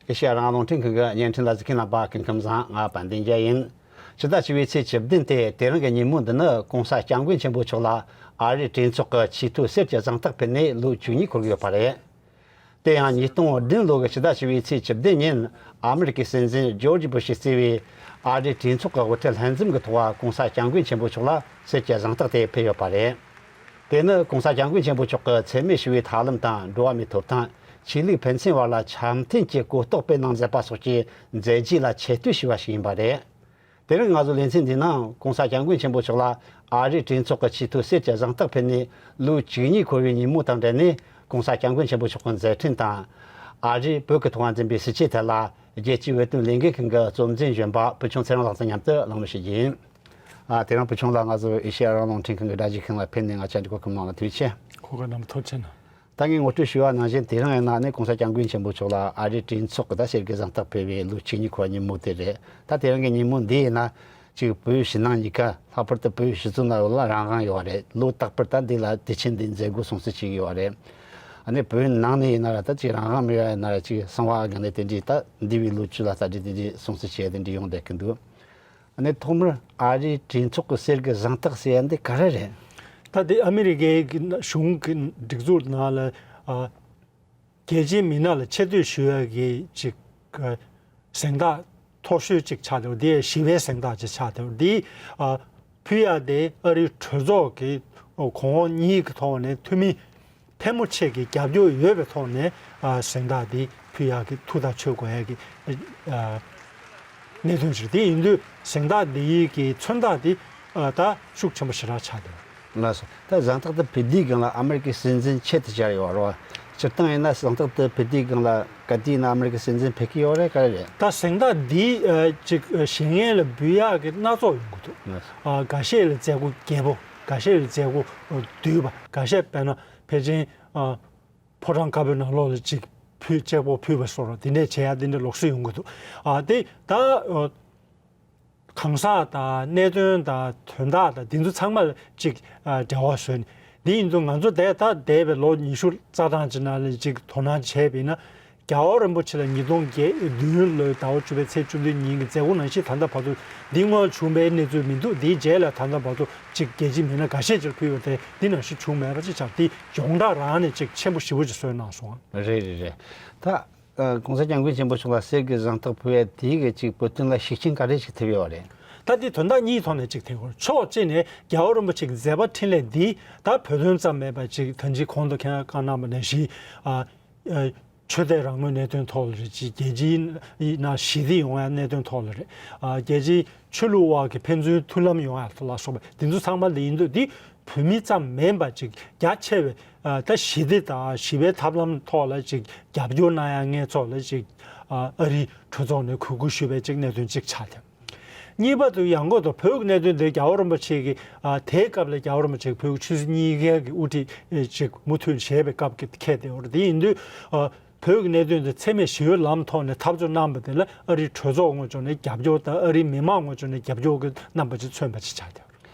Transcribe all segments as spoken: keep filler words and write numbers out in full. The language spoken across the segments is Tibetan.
ཨེ་ཤེ་ཡ་རང་དབང་རླུང་འཕྲིན་ཁང་གི་བརྙན་འཕྲིན་ལ་གཟིགས་མཁན་རྣམ་པ་སྐུ་ཁམས་བཟང་། ང་དཔལ་ལྡན་རྒྱལ་ཡིན། ཕྱི་ཟླ་བཅུ་པའི་ཚེས་བཅུ་བདུན་སྟེ་དེ་རིང་གི་ཉིན་མོ་འདི་ནི་༸གོང་ས་༸སྐྱབས་མགོན་ཆེན་པོ་མཆོག་ལ་ཨ་རིའི་གྲོས་ཚོགས་ཀྱི་ཆེས་མཐོའི་གསེར་གྱི་གཟེངས་རྟགས་ཕུལ་ནས་ལོ་བཅུ་གཉིས་འཁོར་གྱི་ཡོད་པ་རེད། དེ་ཡང་ཉིས་སྟོང་བདུན་ལོ་གི་ཕྱི་ཟླ་བཅུ་པའི་ཚེས་བཅུ་བདུན་ཉིན་ཨ་མི་རི་ཀའི་སྲིད་འཛིན་ཇོརྗ་བུ་ཤིས་གཙོས་པའི་ཨ་རིའི་གྲོས་ཚོགས་ཀྱི་དབུ་ཁྲིད་ལྷན་འཛོམས་ཀྱི་ཐོག་༸གོང་ས་༸སྐྱབས་མགོན་ཆེན་པོ་མཆོག་ལ་གསེར་གྱི་གཟེངས་རྟགས་དེ་ཕུལ་ཡོད་པ་རེད། དེ་ནི་༸གོང་ས་༸སྐྱབས་མགོན་ཆེན་པོ་མཆོག་གི་འཚེ་མེད་ཞི་བའི་ཐབས་ལམ་དང་འགྲོ་བ་མིའི་ཐོབ་ཐང་། ཆོས་ལུགས་ཕན་ཚུན་བར་ལ་འཆམ་མཐུན་གྱི་གོ་རྟོགས་སྤེལ་གནང་མཛད་པ་སོགས་ཀྱི་མཛད་རྗེས་ལ་ཆེ་བསྟོད་ཞུས་པ་ཞིག་ཡིན་པ་རེད། དེ་རིང་ང་ཚོ་ལེ་ཚན་འདིའི་ནང་༸གོང་ས་༸སྐྱབས་མགོན་ཆེན་པོ་མཆོག་ལ་ཨ་རིའི་གྲོས་ཚོགས་ཀྱི་ཆེས་མཐོའི་གསེར་གྱི་གཟེངས་རྟགས་ཕུལ་ནས་ལོ་བཅུ་གཉིས་འཁོར་བའི་ཉིན་མོ་དང་འབྲེལ་ནས་༸གོང་ས་༸སྐྱབས་མགོན་ཆེན་པོ་མཆོག་གི་མཛད་འཕྲིན་དང་། ཨ་རིས་བོད་ཀྱི་ཐོག་འཛིན་པའི་སྲིད་བྱུས་ཐད་ལ་རྒྱལ་སྤྱིའི་བོད་དོན་ལས་འགུལ་ཁང་གི་གཙོ་འཛིན་གཞོན་པ་བུ་ཆུང་ཚེ་རིང་ལགས་དང་མཉམ་དུ་གླེང་མོལ་ཞུ་རྒྱུ་ཡིན། ཨ། དེ་རིང་བུ་ཆུང་ལགས་ང་ཚོ་ཨེ་ཤེ་ཡ་རང་དབང་རླུང་འཕྲིན་ཁང་གི་སྒྲ་གཞས་ཁང་ལ་ཕེབས་ནས་ང་བཅར་འདྲི་གོ་སྐབས་གནང་བ་ཐུགས་རྗེ་ཆེ། ཁོ་ག་རྣམ་པ་ཐུགས་རྗེ་ཆེ་གནང་། ད་ངས་ངོ་སྤྲོད་ཞུས་པ་ནང་བཞིན་དེ་རིང་ཡིན་ན་ནི་༸གོང་ས་༸སྐྱབས་མགོན་ཆེན་པོ་མཆོག་ལ་ཨ་རིའི་གྲོས་ཚོགས་ཀྱི་ད་གསེར་གྱི་གཟེངས་རྟགས་ཕུལ་བའི་ལོ་བཅུ་གཉིས་འཁོར་བའི་ཉིན་མོ་དེ་རེད། ད་དེ་རིང་གི་ཉིན་མོ་འདི་ཡིན་ན་གཅིག་བོད་ཕྱི་ནང་གཉིས་ཀ་ལྷག་པར་དུ་བོད་སྤྱི་ཚོགས་ནང་ལ་རང་དབང་ཡོད་རེད། ལོ་རྟག་པར་ད་འདི་ལ་དུས་ཆེན་འདི་མཛད་སྒོ་སྲུང་བརྩི་བྱེད་ཀྱི་ཡོད་རེད། ཨ་ནི་བོད་ནང་ནས་ཡིན་ན་ར་ད་ཅིག་རང་དབང་མེད་པ་ཡིན་ན་ར་ཅིག་གསང་བ་སྒང་ནས་དེ་འདྲའི་ད་འདས་པའི་ལོ་བཅུ་ལ་ལྟ་འདི་དེ་འདྲའི་སྲུང་བརྩི་བྱས་དེ་འདྲའི་ཡོང་བསྡད་ཀྱི་འདུག་ཨ་ནི་ཐོག་མར་ཨ་རིའི་གྲོས་ཚོགས་ཀྱི་གསེར་གྱི་གཟེངས་རྟགས་ཟེར་ཡ་འདི་ག་རེ་རེད། ད་དེ་ཨ་མི་རི་ཀའི་གཞུང་གི་སྒྲིག་འཛུགས་ནང་ལ་ཨ་རྒྱལ་སྤྱིའི་མི་སྣ་ལ་ཆེ་བསྟོད་ཞུ་ཡ་གི་ཅིག་གཟེངས་རྟགས་མཐོ་ཤོས་ཅིག་ཆགས་འདུག་དེ་ཞི་བའི་གཟེངས་རྟགས་ཅིག་ཆགས་འདུག་དེ་ཨ་ཕུལ་ཡ་དེ་ཨ་རིའི་གྲོས་ཚོགས་ཀྱི་གོང་འོག་གཉིས་ཀྱི་ཐོག་ནས་འཐུས་མི་ཕལ་མོ་ཆེ་གི་རྒྱབ་སྐྱོར་ཡོད་པའི་ཐོག་ནས་ཨ་གཟེངས་རྟགས་འདི་ཕུལ་ཡག་གི་ཐུགས་ཐག་ཆོད་དགོས་ཡག་གི་ཨ་གནད་དོན་ཞིག་དེ་ཡིན་དུས་གཟེངས་རྟགས་འདི་ཡི་གི་མཚོན་རྟགས་འདི་ཨ་ད་ཤུགས་ཆེན་པོ་ཞེ་དྲག་ཆགས་འདུག་ལགས་སོ། ད་གཟེངས་རྟགས་འདི་ཕུལ་དུས་སྒང་ལ་ཨ་མེ་རི་ཀའི་སྲིད་འཛིན་ཆེད་དུ་བཅར་ཡོད་རེད་བ། སྤྱིར་བཏང་ཡིན་ན་གཟེངས་རྟགས་འདི་ཕུལ་དུས་སྒང་ལ་ག་དུས་ཡིན་ན་ཨ་མེ་རི་ཀའི་སྲིད་འཛིན་ཕེབས་ཀྱི་ཡོད་རེད་ག་རེ་རེད། ད་གཟེངས་རྟགས་འདི་ཨ་ཅིག་ཨ་བཞེངས་མཁན་ལ་འབུལ་ཡག་གི་སྣ་ཚོགས་ཡོང་གི་འདུག་ལགས་སོ། ཨ་འགའ་ཤས་ལ་མཛད་སྒོ་རྒྱས་པོ། འགའ་ཤས་ལ་མཛད་སྒོ་བསྡུས་པ། འགའ་ཤས་དཔེར་ན་ཕལ་ཆེར་ཨ་ཕོ་བྲང་དཀར་པོའི་ནང་ལོགས་ལ་ཅིག་ཕུལ་ཅེག་པོ་ཕུལ་བ་སོགས་དེ་འདྲས་བྱེད་ཡ་དེ་འདྲས་ལོགས་སུ་ཡོང་གི་འདུག་ཨ་དེ་ད་ཨ་གང་ཟག་དང་གནད་དོན་དང་དོན་དག་དང་དེ་ཚོ་ཚང་མ་ལ་ཅིག་ཨ་འབྲེལ་བ་བཟོས་ནས་དེ་ཡིན་དུས་ང་ཚོ་དེ་ད་འདས་པའི་ལོ་ཉི་ཤུ་རྩ་གྲངས་ཅིག་ནང་ལ་ཅིག་དོ་སྣང་བྱས་པ་ཡིན་ན། རྒྱལ་བ་རིན་པོ་ཆེ་ལ་ཉིས་སྟོང་བརྒྱད་བདུན་ལོའི་ཟླ་བ་བཅུ་པའི་ཚེས་བཅུ་བདུན་ཉིན་གྱི་མཛད་སྒོ་ནང་བཞིན་ད་ལྟ་བར་དུ་འདི་སྔོན་བྱུང་བའི་གནས་ཚུལ་མི་འདུག་འདིའི་རྗེས་ལ་ད་ལྟ་བར་དུ་ཅིག་རྒྱལ་སྤྱིའི་མི་སྣ་འགའ་ཤས་ཅིག་ཕུལ་ཡོད་དེ་འདི་ནང་བཞིན་བྱུང་མེད་པ་ཅིག་ཆགས། འདི་ཡོངས་གྲགས་རང་ནས་ཅིག་ཆེན་པོ་ཞེ་པོ་ཅིག་བཟོས་གནང་སོང་། རེད་རེད་རེད། ད་༸གོང་ས་༸སྐྱབས་མགོན་ཆེན་པོ་མཆོག་ལ་གསེར་གྱི་གཟེངས་རྟགས་ཕུལ་བའི་དེའི་གི་ཅིག་བོད་དོན་ལ་ཤུགས་རྐྱེན་ག་རེ་ཞིག་ཐེབས་ཡོད་རེད། ད་འདི་དོན་དག་གཉིས་ཐོག་ནས་ཅིག་ཐེབས་ཡོད་རེད། ཕྱོགས་གཅིག་ནས་རྒྱལ་བ་རིན་པོ་ཆེ་གི་མཛད་པ་འཕྲིན་ལས་འདི་ད་བོད་དོན་ཙམ་མེད་པ་ཅིག་ད་ཅིག་གོང་དུ་ཁྱེད་རང་བཀའ་གནང་བ་ནང་བཞིན་ཨ། ཨ། ཆོས་དད་རང་མོས་གནད་དོན་ཐོག་ལ་རེད་ཅིག་རྒྱལ་སྤྱིའི་ནང་ཞི་བདེ་ཡོང་ཡ་གནད་དོན་ཐོག་ལ་རེད། ཨ། རྒྱལ་སྤྱིའི་ཆོས་ལུགས་དབར་གྱི་ཕན་ཚུན་མཐུན་ལམ་ཡོང་ཡ་ལ་སོགས་པ་དེ་ཚོ་ཚང་མ་ལ་ཡིན་དུས་འདི་བོད་མི་ཙམ་མིན་པ་ཅིག་རྒྱ་ཆེ་བའི་ཨ། ད་ཞི་བདེ་དང་ཞི་བའི་ཐབས་ལམ་ཐོག་ལ་ཅིག་རྒྱབ་སྐྱོར་གནང་ཡ་ངེས་ཚོགས་ལ་ཅིག་ཨ། ཨ་རིའི་གྲོས་ཚོགས་ནས་གུས་བཀུར་ཞུ་བའི་ཅིག་གནད་དོན་ཅིག་ཆགས་ཏེ། གཉིས་པ་དུ་ཡང་སྒོས་དུ་བོད་ཀྱི་གནད་དོན་དེ་རྒྱལ་བ་རིན་པོ་ཆེ་གིས་ཨ། དེའི་སྐབས་ལ་རྒྱལ་བ་རིན་པོ་ཆེ་བོད་ཀྱི་ཆོས་སྲིད་གཉིས་ཀའི་གི་དབུ་ཁྲིད་ཅིག་མུ་མཐུད་བྱས་པའི་སྐབས་ཀྱི་ཁྱེད་དེ་འོར་དེ་ཡིན་དུས་ཨ། བོད་ཀྱི་གནད་དོན་དེ་འཚེ་མེད་ཞི་བའི་ལམ་ཐོག་ནས་འཐབ་རྩོད་གནང་བ་དེ་ལ་ཨ་རིའི་གྲོས་ཚོགས་ངོས་ཕྱོགས་ནས་རྒྱབ་སྐྱོར་དང་ཨ་རིའི་མི་མང་ངོས་ཕྱོགས་ནས་རྒྱབ་སྐྱོར་གྱི་རྣམ་པ་ཅིག་མཚོན་པ་ཅིག་ཆགས་ཀྱི་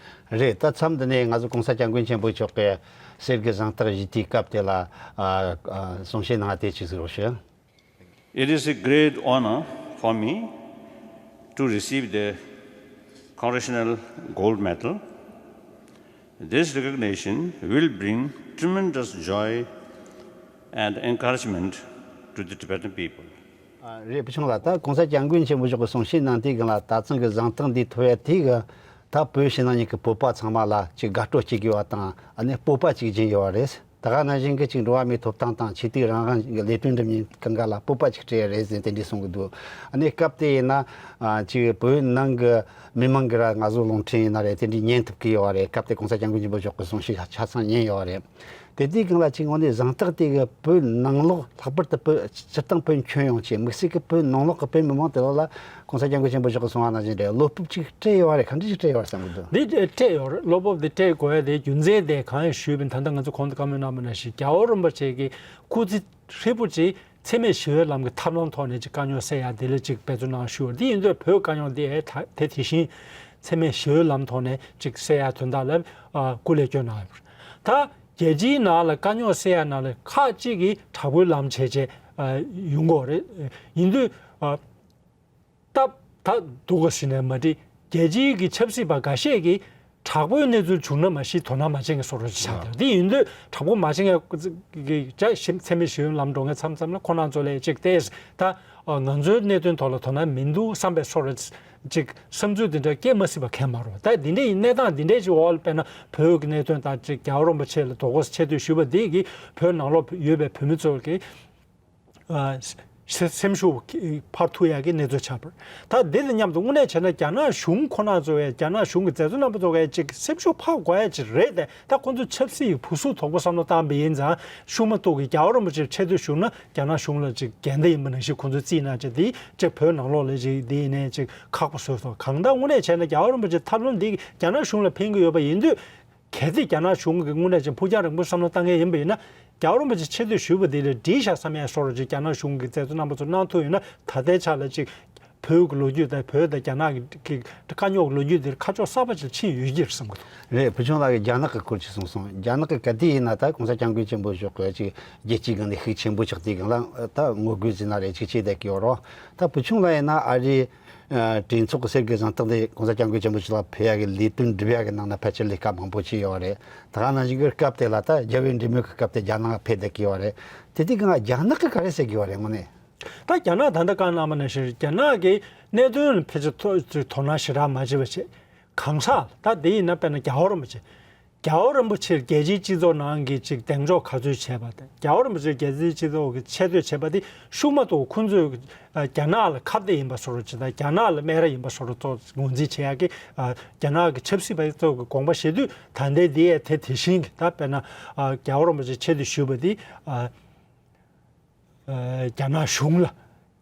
ཡོད་རེད། རེད། ད་མཚམས་འདི་ནས་ང་ཚོ་༸གོང་ས་༸སྐྱབས་མགོན་ཆེན་པོ་མཆོག་གི་གསེར་གྱི་གཟེངས་རྟགས་ཞུས་དུས་སྐབས་དེ་ལ་ཨ། ཨ། གསུང་བཤད་གནང་དེ་ཅིག་གཟིགས་རོགས་ཞུ། It is a great honor for me to receive the Congressional Gold Medal. This recognition will bring tremendous joy and encouragement to the Tibetan people. ཨ། རེད། བུ་ཆུང་ལགས། ད་༸གོང་ས་༸སྐྱབས་མགོན་ཆེན་པོ་མཆོག་གིས་གསུང་བཤད་གནང་དུས་སྒང་ལ་ད་ཐེངས་ཀྱི་གཟེངས་རྟགས་འདི་ཐོབ་ཡ་དེ་གི་ད་བོད་ཕྱི་ནང་གཉིས་ཀྱི་བོད་པ་ཚང་མ་ལ་ཅིག་དགའ་སྤྲོ་སྐྱེ་དགོས་པ་དང་ཨ་ནི་སྤོབས་པ་ཅིག་སྦྱིན་ཡོད་རེད། ད་ག་ནང་བཞིན་གྱི་ཅིག་འགྲོ་བ་མིའི་ཐོབ་ཐང་དང་ཆོས་དད་རང་དབང་གི་ལས་དོན་འགྲུབ་མཁན་གང་ག་ལ་སྤོབས་པ་ཅིག་སྤྲད་ཡོད་རེད་ཟེར་དེ་འདྲས་གསུང་གི་འདུག་ཨ་ནི་སྐབས་དེ་ཡིན་ན་ཨ། ཅིག་བོད་ནང་གི་མི་མང་གི་ར་ང་ཚོ་རླུང་འཕྲིན་ཡིན་ན་རེད་དེ་འདྲས་ཉན་ཐུབ་ཀྱི་ཡོད་རེད། སྐབས་དེ་༸གོང་ས་༸སྐྱབས་མགོན་ཆེན་པོ་མཆོག་གི་གསུང་བཤད་ཆ་ཚང་ཉན་ཡོད་རེད། དེ་དུས་སྒང་ལ་ཅིག་དངོས་གནས་གཟེངས་རྟགས་དེ་གི་བོད་ནང་ལོགས་ལྷག་པར་དུ་བོད་སྤྱིར་བཏང་བོད་ཁྱོན་ཡོངས་ཀྱི་དམིགས་བསལ་གྱི་བོད་ནང་ལོགས་ཀྱི་བོད་མི་མང་དེ་ལོགས་ལ་༸གོང་ས་༸སྐྱབས་མགོན་ཆེན་པོ་མཆོག་གིས་གསུང་བ་ནང་བཞིན་རེད། བློ་སྤོབས་ཅིག་སྤྲད་ཡོད་རེད། ག་འདྲ་ཞིག་སྤྲད་ཡོད་རེད་བསམ་གྱི་འདུག་འདི་སྤྲད་ཡོད་རེད། བློ་སྤོབས་འདི་སྤྲད་དགོས་ཡ་དེ་རྒྱུ་མཚན་དེ་གང་ཡང་ཞུས་པའི་ད་ལྟ་ང་ཚོ་གོང་དུ་བཀའ་མོལ་གནང་བ་ནང་བཞིན་རྒྱལ་བ་རིན་པོ་ཆེ་གིས་སྐུ་ཚེ་ཧྲིལ་པོ་ཅིག་འཚེ་མེད་ཞི་བའི་ལམ་གྱི་ཐབས་ལམ་ཐོག་ནས་ཅིག་དཀའ་རྙོག་སེལ་ཡ་དེ་ལ་ཅིག་འབད་བརྩོན་གནང་ཞུ་བ་འདི་ཡིན་དུས་བོད་དཀའ་རྙོག་འདི་ཨེ་ད་དེ་དེ་བཞིན་འཚེ་མེད་ཞི་བའི་ལམ་ཐོག་ནས་ཅིག་སེལ་ཡ་དོན་དག་ལ་ཨ་སྐུ་ལས་བསྐྱོན་གནང་ཡོད་པ་རེད། ད་རྒྱལ་སྤྱིའི་ནང་ལ་དཀའ་རྙོག་སེལ་ཡ་ནང་ལ་ཁག་ཅིག་གིས་དྲག་པོའི་ལམ་བྱས་བྱས་ ཨ་ཡོང་གི་ཡོད་རེད། ཡིན་དུས་ཨ་སྟབས་ད་སྡུག་ག་ཟེར་ནའི་མ་འགྲིག་རྒྱལ་སྤྱིའི་གི་ཆབ་སྲིད་པ་འགའ་ཤས་ཀྱིས་དྲག་པོའི་གནས་ཚུལ་བྱུང་ན་མ་གཞི་དོ་སྣང་མ་བྱེད་མཁན་བཟོ་འདྲ་ཅིག་ཆགས་འདུག་དེ་ཡིན་དུས་དྲག་པོ་མ་བྱེད་མཁན་གྱི་ཅ་ཞིབ་ཚད་མེད་ཞིབ་ཡོན་ལམ་འགྲོ་མཁན་མཚམས་མཚམས་ལ་ཁོ་རང་ཚོ་ལ་ཅིག་ཏོག་ཙམ་ད་ང་ཚོའི་གནད་དོན་ཐོག་ལ་དོ་སྣང་མི་འདུག་བསམ་པའི་བཟོ་འདྲ་ཅིག་བསམ་ཚུལ་འདི་འདྲ་སྐྱེ་མ་སྲིད་པ་གང་ཡང་མ་རེད། ད་འདི་འདྲ་ཡིན་གནས་སྟངས་འདི་འདྲ་ཅིག་འོག་ལ་དཔེར་ན་བོད་ཀྱི་གནད་དོན་དང་ཅིག་རྒྱལ་བ་རིན་པོ་ཆེ་ལ་དོ་དགོང་ཆེ་བསྟོད་ཞུས་པ་འདི་གིས་བོད་ནང་ལོགས་ཡོད་པའི་བོད་མི་ཚོ་གི་ཨ་སེ་སེམས་ཤུགས་འཕར་ཐུབ་ཡག་གི་གནས་ཚུལ་ཆགས་པ་རེད། ད་འདི་དང་མཉམ་དུ་དངོས་གནས་བྱས་ན་རྒྱ་ནག་གཞུང་ཁོ་རང་ཚོ་ཡང་རྒྱ་ནག་གཞུང་གི་མཛད་གཙོ་རྣམ་པ་ཚོ་གས་ཅིག་སེམས་ཤུགས་འཕར་དགོས་ཡ་ཅིག་རེད་དེ། ད་ཁོ་ཚོ་ཆབ་སྲིད་ཀྱི་བུ་གཟུགས་དོག་པོ་བསམ་བློ་བཏང་པ་ཡིན་ཙང་ཤུགས་མ་གཏོགས་ཀྱི་རྒྱལ་བ་རིན་པོ་ཆེ་ཆེ་བསྟོད་ཞུ་ན་རྒྱ་ནག་གཞུང་ལ་ཅིག་འགལ་ཟླ་ཡིན་པ་ནང་བཞིན་ཁོ་ཚོས་བརྩིས་ན་ཅིག་དེ་ཅིག་བོད་ནང་ལོགས་ལ་ཅིག་འདི་ཡིན་ནའི་ཅིག་ཁག་པོ་བཟོས་སོང་། གང་ལྟར་དངོས་གནས་བྱས་ན་རྒྱལ་བ་རིན་པོ་ཆེ་ཐབས་ལམ་འདི་རྒྱ་ནག་གཞུང་ལ་ཕན་གྱི་ཡོད་པ་ཡིན་དུས། གལ་སྲིད་རྒྱ་ནག་གཞུང་གིས་དངོས་གནས་ཅིག་ཕུགས་རྒྱང་རིང་པོ་བསམ་བློ་བཏང་མཁན་ཡིན་པ་ཡིན་ན། རྒྱལ་བ་རིན་པོ་ཆེ་ཆེ་བསྟོད་ཞུས་པ་དེ་ལས་འགྲིག་ཤག་བསམ་ཡ་བཟོ་འདྲ་ཅིག་རྒྱ་ནག་གཞུང་གི་མཛད་གཙོ་རྣམ་པ་ཚོ་གནང་ཐུབ་ཡོད་ན། ད་ལྟའི་ཆ་ལ་ཅིག་བོད་ཀྱི་ལོ་རྒྱུས་དང་བོད་དང་རྒྱ་ནག་གི་དཀའ་རྙོག་གི་ལོ་རྒྱུས་དེར་ཁ་ཕྱོགས་གསར་པ་ཅིག་ཕྱིན་ཡོད་ཀྱི་རེད་བསམ་གྱི་འདུག་རེད། བུ་ཆུང་ལགས་ཀྱིས་རྒྱ་ནག་གི་སྐོར་ཅིག་གསུངས་སོང་། རྒྱ་ནག་གི་ག་དུས་ཡིན་ན་ད་གོང་ས་སྐྱབས་མགོན་ཆེན་པོ་མཆོག་གི་ཅིག་རྒྱལ་སྤྱིའི་སྒང་ནས་ཤུགས་ཆེན་པོ་ཆགས་དུས་སྒང་ལ་ད་ངོ་རྒོལ་ཟེར་ན་རེད་ཅིག་བྱས་བསྡད་ཀྱི་ཡོད་རེད། ད་བུ་ཆུང་ལགས་ཡིན་ན་ཨ་རིའི་ཨ་གྲོས་ཚོགས་ཀྱི་གསེར་གྱི་གཟེངས་རྟགས་དེ་གོང་ས་སྐྱབས་མགོན་ཆེན་པོ་མཆོག་ལ་ཕུལ་ཡག་གི་ལས་དོན་སྒྲུབ་ཡག་གི་ནང་ན་ཕལ་ཆེར་ལས་ཀ་མང་པོ་བྱས་ཡོད་རེད། ད་ག་ནང་བཞིན་གྱི་སྐབས་དེ་ལ་ད་རྒྱལ་བའི་འབྲེལ་མོལ་གྱི་སྐབས་དེ་རྒྱ་ནག་ཕེབས་བསྡད་ཀྱི་ཡོད་རེད། དེ་དུས་སྒང་རྒྱ་ནག་གིས་ག་རེ་ཟེར་གྱི་ཡོད་རེད་དངོས་གནས། ད་རྒྱ་ནག་ད་ལྟ་བཀའ་གནང་བ་ནང་བཞིན་རྒྱ་ནག་གིས་གནད་དོན་ལ་ཕལ་ཆེར་ཐོ་དོ་སྣང་ཞེ་དྲག་མ་བྱེད་པ་བྱས། གང་ཟག་ད་དེ་ཡིན་ན་དཔེར་ན་རྒྱལ་བ་རིན་པོ་ཆེ། རྒྱལ་བ་རིན་པོ་ཆེར་རྒྱལ་སྤྱིའི་སྤྱི་ཚོགས་ནང་གི་ཅིག་གདེང་འཇོག་ག་ཚོད་བྱས་པ་དང་རྒྱལ་བ་རིན་པོ་ཆེར་རྒྱལ་སྤྱིའི་སྤྱི་ཚོགས་ཀྱི་ཆེ་བསྟོད་བྱས་པ་དེ་ཤུགས་མ་གཏོགས་ཁོང་ཚོས་ཨ་རྒྱ་ནག་ལ་ཁ་གཏད་ཡིན་པ་བཟོ་འདྲ་ཅིག་དང་རྒྱ་ནག་ལ་སྨད་ར་ཡིན་པ་བཟོ་འདྲ་ཚོ་ངོས་འཛིན་བྱེད་ཡག་གི་ཨ་རྒྱ་ནག་གི་ཆབ་སྲིད་པ་ཚོ་གི་དགོངས་པ་བཞེས་དུས་ད་ལྟའི་འདི་ཡས་དེ་དེ་བཞིན་གྱི་ད་དཔེར་ན་ཨ་རྒྱལ་བ་རིན་པོ་ཆེ་ཆེ་བསྟོད་ཞུས་པ་དེ་ཨ། ཨ་རྒྱ་ནག་གཞུང་ལ་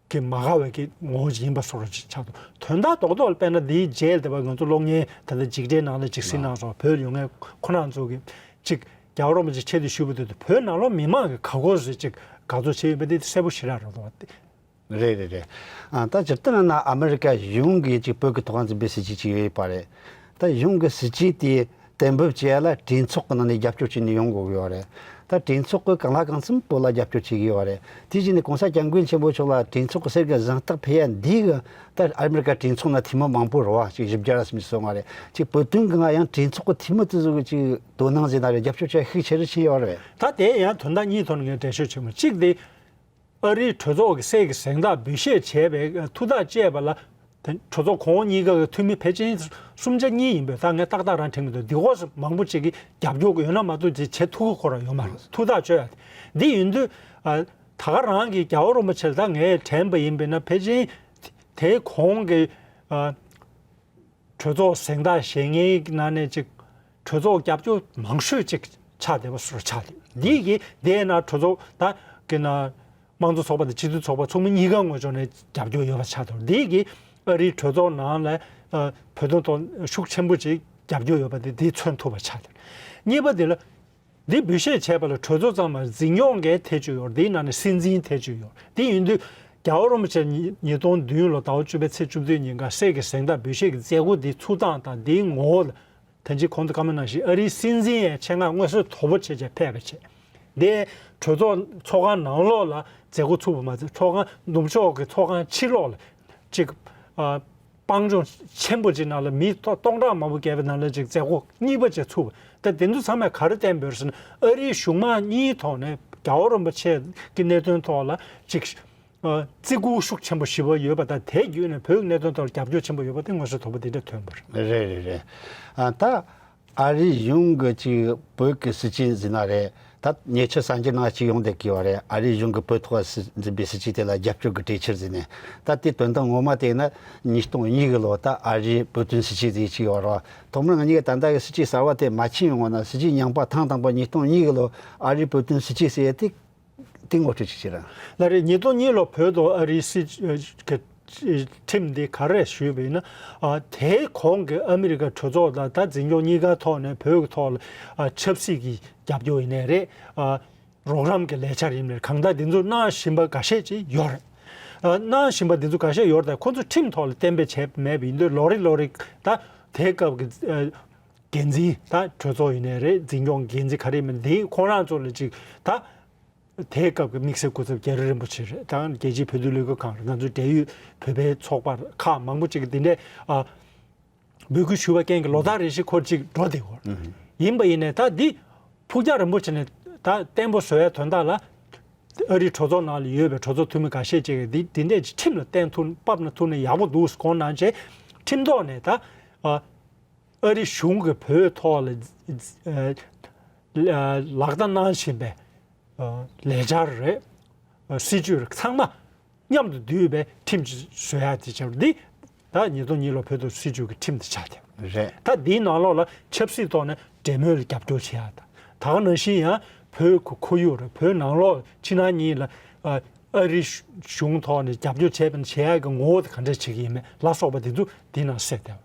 གི་མ་དགའ་བའི་གི་ངོ་བོ་ཡིན་པ་བཟོ་འདྲ་ཅིག་ཆགས་འདུག་དོན་དག་རྡོག་རྡོག་ལ་དཔེར་ན་འདིའི་རྗེས་ལ་དེ་བ་ང་ཚོ་གློག་བརྙན་ད་ལྟ་འཇིགས་བྲལ་ནང་ལ་ཅིག་གཟིགས་གནང་སོང་། བོད་ཡོད་མཁན་ཁོ་རང་ཚོ་གི་ཅིག་རྒྱལ་བ་རིན་པོ་ཆེ་ཆེ་བསྟོད་ཞུས་པ་དེ་ཚོ་བོད་ནང་ལོགས་མི་མང་གི་ག་གོ་ཟེ་ཅིག་དགའ་ཚོར་བྱས་ཡོད་པ་དེ་གསལ་པོ་ཞེ་དྲག་རེད་འདུག་བ། རེད་རེད་རེད། ཨ་ད་སྤྱིར་བཏང་ན་ཨ་མི་རི་ཀ་གཞུང་གིས་ཅིག་བོད་ཀྱི་ཐོག་འཛིན་པའི་སྲིད་ཇུས་ཅིག་ཡོད་པ་རེད། ད་གཞུང་གི་སྲིད་ཇུས་དེ་གཏན་འབེབས་བྱེད་ཡ་ལ་གྲོས་ཚོགས་ཀྱི་ནང་ནས་རྒྱབ་སྐྱོར་བྱས་ནས་ཡོང་དགོས་ཀྱི་ཡོད་རེད། ད་གྲོས་ཚོགས་ཀྱིས་གང་ལ་གང་འཚམ་བོད་ལ་རྒྱབ་སྐྱོར་བྱེད་ཀྱི་ཡོད་རེད། དེ་བཞིན་ནས་གོང་ས་སྐྱབས་མགོན་ཆེན་པོ་མཆོག་ལ་གྲོས་ཚོགས་ཀྱི་གསེར་གྱི་གཟེངས་རྟགས་ཕུལ་ཡ་འདི་གི་ད་ཨ་མི་རི་ཀ་གྲོས་ཚོགས་ནང་འཐུས་མི་མང་པོ་རེད་བ། ཅིག་བཞི་བརྒྱ་ར་སུམ་ཅུ་སོ་ལྔ་རེད། ཅིག་བོད་དོན་གྱི་ང་ཡང་གྲོས་ཚོགས་ཀྱི་འཐུས་མི་དེ་ཚོ་གི་ཅིག་དོ་སྣང་ཟེར་ན་རེད། རྒྱབ་སྐྱོར་བྱེད་ཤུགས་ཆེ་རུ་ཕྱིན་ཡོད་རེད། ད་དེ་ཡང་དོན་དག་གཉིས་ཐོག་ནས་ངས་འགྲེལ་བཤད་བྱེད་མོ། གཅིག་དེ། ཨ་རིའི་གྲོས་ཚོགས་ཀྱི་གསེར་གྱི་གཟེངས་རྟགས་འབུལ་བཞེས་བྱས་པའི་ཐུགས་ཐག་བཅད་པ་ལ། དེ་གྲོས་ཚོགས་གོང་འོག་གཉིས་ཀ་གི་འཐུས་མི་ཕལ་ཆེར་སུམ་ཆ་གཉིས་ཡིན་པས། ད་ངས་ཏག་ཏག་རང་དྲན་གྱི་འདུག་འདི་སྐོར་མང་པོ་ཅིག་གིས་རྒྱབ་སྐྱོར་གྱི་ཡོད་ན་མ་གཏོགས་དེ་བྱེད་ཐུབ་ཀྱི་ཁོ་རང་ཡོད་མ་རེད། ཐུགས་ཐག་གཅོད་ཡ་དེ་འདི་ཡིན་དུས། ཨ་ད་ག་རང་གི་རྒྱལ་བ་རིན་པོ་ཆེ་ལ་ད་ངས་དྲན་པ་ཡིན་པས་ན། ཕལ་ཆེར་དེའི་གོང་གི་ཨ། གྲོས་ཚོགས་གཟེངས་རྟགས་བཞེས་མཁན་ནང་ནས་ཅིག་གྲོས་ཚོགས་རྒྱབ་སྐྱོར་མང་ཤོས་ཅིག་ཆགས་བསྡད་པ་བཟོ་འདྲ་ཆགས་འདུག་འདི་གིས་དེའི་ནང་གྲོས་ཚོགས་ད་གི་ནང་དམངས་གཙོ་ཚོགས་པ་དང་སྤྱི་མཐུན་ཚོགས་པ་ཚོགས་མི་གཉིས་ཀ་ངོས་ཕྱོགས་ནས་རྒྱབ་སྐྱོར་ཡོད་པ་ཆགས་འདུག་འདི་གིས་ཨ་རིའི་གྲོས་ཚོགས་ནང་ལ་ཨ་བོད་དོན་ཐོག་ཤུགས་ཆེན་པོ་ཅིག་རྒྱབ་སྐྱོར་ཡོད་པ་དེ་འདི་མཚོན་ཐུབ་པ་ཆགས་འདུག་གཉིས་པ་དེ་ལ། འདི་འབུལ་བཞེས་བྱས་པ་ལ་གྲོས་ཚོགས་ཚང་མར་འཛིན་སྐྱོང་མཁན་ཐེ་བྱུས་ཡོད་རེད། འདིའི་ནང་ནས་སྲིད་འཛིན་ཐེ་བྱུས་ཡོད་རེད། དེ་ཡིན་དུས་རྒྱལ་བ་རིན་པོ་ཆེ་ཉིས་ཉིས་སྟོང་བདུན་ལོ་ཟླ་བ་བཅུ་པའི་ཚེས་བཅུ་བདུན་ཉིན་ཀ་གསེར་གྱི་གཟེངས་རྟགས་འབུལ་བཞེས་ཀྱི་མཛད་སྒོ་འདི་ཚུགས་སྟངས་དང་འདིའི་ངོ་བོ་ལ། ད་ཅི་གོང་དུ་བཀའ་མོལ་ནང་བཞིན་ཨ་རིའི་སྲིད་འཛིན་ཡང་ཆེད་མངགས་མངོན་གསལ་དོད་པོ་བྱས་བྱས་ཕེབས་པ་བྱས། འདི་གྲོས་ཚོགས་ཚོགས་ཁང་ནང་ལོགས་ལ་མཛད་སྒོ་ཚུགས་པ་མ་ཟད། ཚོགས་ཁང་ནུབ་ཕྱོགས་ཀྱི་ཚོགས་ཁང་ཕྱི་ལོགས་ལ་ཅིག་ཨ། སྤང་ལྗོངས་ཆེན་པོ་ཅིག་ནང་ལ་མི་སྟོང་ཕྲག་མང་པོ་བརྒལ་བའི་ནང་ལ་ཅིག་མཛད་སྒོ་གཉིས་པ་ཅིག་ཚུགས་པ། ད་དེ་ཚོ་ཚང་མས་ག་རེ་བསྟན་པ་རེད་ཟེར་ན། ཨ་རིའི་གཞུང་མང་གཉིས་ཐོག་ནས་རྒྱལ་བ་རིན་པོ་ཆེ་གི་གནད་དོན་ཐོག་ལ་ཅིག་ཨ། བརྩི་བཀུར་ཤུགས་ཆེན་པོ་ཞེ་པོ་ཡོད་པ་དང་། དེ་བརྒྱུད་ནས་བོད་ཀྱི་གནད་དོན་ཐོག་ལ་རྒྱབ་སྐྱོར་ཆེན་པོ་ཡོད་པ་དེ་མངོན་གསལ་དོད་པོ་དེ་འདྲ་ཐོན་པ་རེད། རེད་རེད་རེད། ཨ་ད། ཨ་རིའི་གཞུང་གི་ཅིག་བོད་ཀྱི་སྲིད་ཇུས་ཟེར་ན་རེད། ད་ཉེ་ཆར་གསར་འགྱུར་ནང་ཅིག་ཡོང་བསྡད་ཀྱི་ཡོད་རེད། ཨ་རིའི་གཞུང་གིས་བོད་ཐོག་སྲིད་འཛིན་པའི་སྲིད་ཇུས་དེ་ལ་རྒྱབ་སྐྱོར་གྱི་གྲོས་འཆར་ཟེར་ནས། ད་དེ་དོན་དག་ངོ་མ་དེ་ཡིན་ན་ཉིས་སྟོང་གཉིས་གི་ལོ་ད་ཨ་རིའི་བོད་དོན་སྲིད་ཇུས་ཟེར་ཅིག་ཡོད་རེད། ཐོག་མར་ང་གཉིས་ཀ་ད་ལྟ་གི་སྲིད་ཇུས་གསར་བ་དེ་མ་ཕྱིན་ཡོང་བ་ན། སྲིད་ཇུས་རྙིང་པ་ཐེངས་དང་པོ་ཉིས་སྟོང་གཉིས་གི་ལོ་ཨ་རིའི་བོད་དོན་སྲིད་ཇུས་ཟེར་ཡ་དེ། དེ་ངོ་སྤྲོད་ཅིག་བྱེད་ར། ལགས་རེད། ཉིས་སྟོང་གཉིས་ལོ་བོད་དང་ཨ་རིའི་སྲིད་ཨ་གི་ཁྲིམས་འདི་ག་རེ་ཞུས་པ་ཡིན་ན། ཨ་དེའི་གོང་གི་ཨ་མི་རི་ཀ་གྲོས་ཚོགས་དང་ད་འཛིན་སྐྱོང་གཉིས་ཀ་ཐོག་ནས་བོད་ཀྱི་ཐོག་ལ་ཨ་ཆབ་སྲིད་ཀྱི་རྒྱབ་སྐྱོར་ཡིན་ནའི་རེད། ཨ་རོགས་རམ་གྱི་ལས་འཆར་ཡིན་ནའི་རེད། གང་ལྟར་འདི་ཚོ་གནང་བཞིན་པ་འགའ་ཤས་ཅིག་ཡོད་རེད། ཨ་གནང་བཞིན་པ་འདི་ཚོ་འགའ་ཤས་ཡོད་རེད། ད་ཁོ་ཚོ་ཁྲིམས་ཐོག་ལ་གཏན་འབེབས་བྱས་མེད་པ་ཡིན་དུས། ལོ་རེ་ལོ་རེ་ད་དེའི་སྐབས་ཀྱི་ཨ་འགན་འཛིན། ད་གྲོས་ཚོགས་ཡིན་ནའི་རེད། འཛིན་སྐྱོང་འགན་འཛིན་ག་རེ་ཡིན་མིན་འདི་ཁོང་རང་ཚོ་ལ་ཅིག་ད། དེའི་སྐབས་ཀྱི་དམིགས་བསལ་སྐུ་ཚབ་རྒྱ་རི་རིན་པོ་ཆེ་རེད། ད་རྒྱལ་སྤྱིའི་བོད་དོན་ལས་འགུལ་ཁང་རེད། ང་ཚོའི་འབྲེལ་ཡོད་བོད་པའི་ཚོགས་པ་ཁག་མང་པོ་ཅིག་གིས་འདི་འདྲའི་ཨ་འབོད་སྐུལ་ཞུས་པ་རྐྱེན་གྱིས་ལོ་ལྟར་རེ་བཞིན་ཁོར་ཅིག་འགྲོ་བསྡད་ཡོད་རེད། ཡིན་པ་ཡིན་ནའི་ད་འདི་ཕུགས་རྒྱང་རིང་པོ་བྱས་ནས་ད་བརྟན་པོ་བཟོ་ཡའི་དོན་དག་ལ་ཨ་རིའི་གྲོས་ཚོགས་ནང་ལ་ཡོད་པའི་གྲོས་ཚོགས་འཐུས་མི་འགའ་ཤས་ཅིག་གིས་འདི་འདི་འདྲས་ཅིག་ཁྲིམས་ལ་བརྟེན་ཐུབ་ཕབ་ན་ཐུབ་ན་ཡག་པོ་འདུག་དགོངས་གནང་བྱས་ཁྲིམས་ཐོག་ནས་ད་ཨ། ཨ་རི་གཞུང་གིས་བོད་ཐོག་ལ་ཨ་ལག་བསྟར་གནང་བཞིན་པའི་ཨ་ལས་འཆར་རེད། ཨ་སྲིད་ཇུས་རེད། ཚང་མ་མཉམ་དུ་འདུས་པའི་ཁྲིམས་ཅིག་བཟོ་ཡ་དེ་ཆགས་འདི་ད་ཉིས་སྟོང་གཉིས་ལོ་བོད་ཐོག་སྲིད་ཇུས་ཀྱི་ཁྲིམས་དེ་ཆགས་ཏེ། རེད། ད་འདིའི་ནང་ལོགས་ལ་ཆབ་སྲིད་ཐོག་ནས་འབྲེལ་མོལ་ལ་རྒྱབ་སྐྱོར་བྱེད་ཡ་དང་། ད་ག་ནང་བཞིན་ཡང་བོད་ཁོ་ཁོར་ཡུག་རེད། བོད་ནང་ལོགས་ཕྱི་ནང་གཉིས་ལ་ཨ་ཨ་རི་གཞུང་ཐོག་ནས་རྒྱབ་སྐྱོར་བྱས་པ་ནི་བྱེད་ཡ་གི་ངོ་བོ་དེ་ག་འདྲས་བྱེད་ཀྱི་ཡིན་མེད་ལ་སོགས་པ་དེ་ཚོ་འདིའི་ནང་གསལ་བསྡད་པ།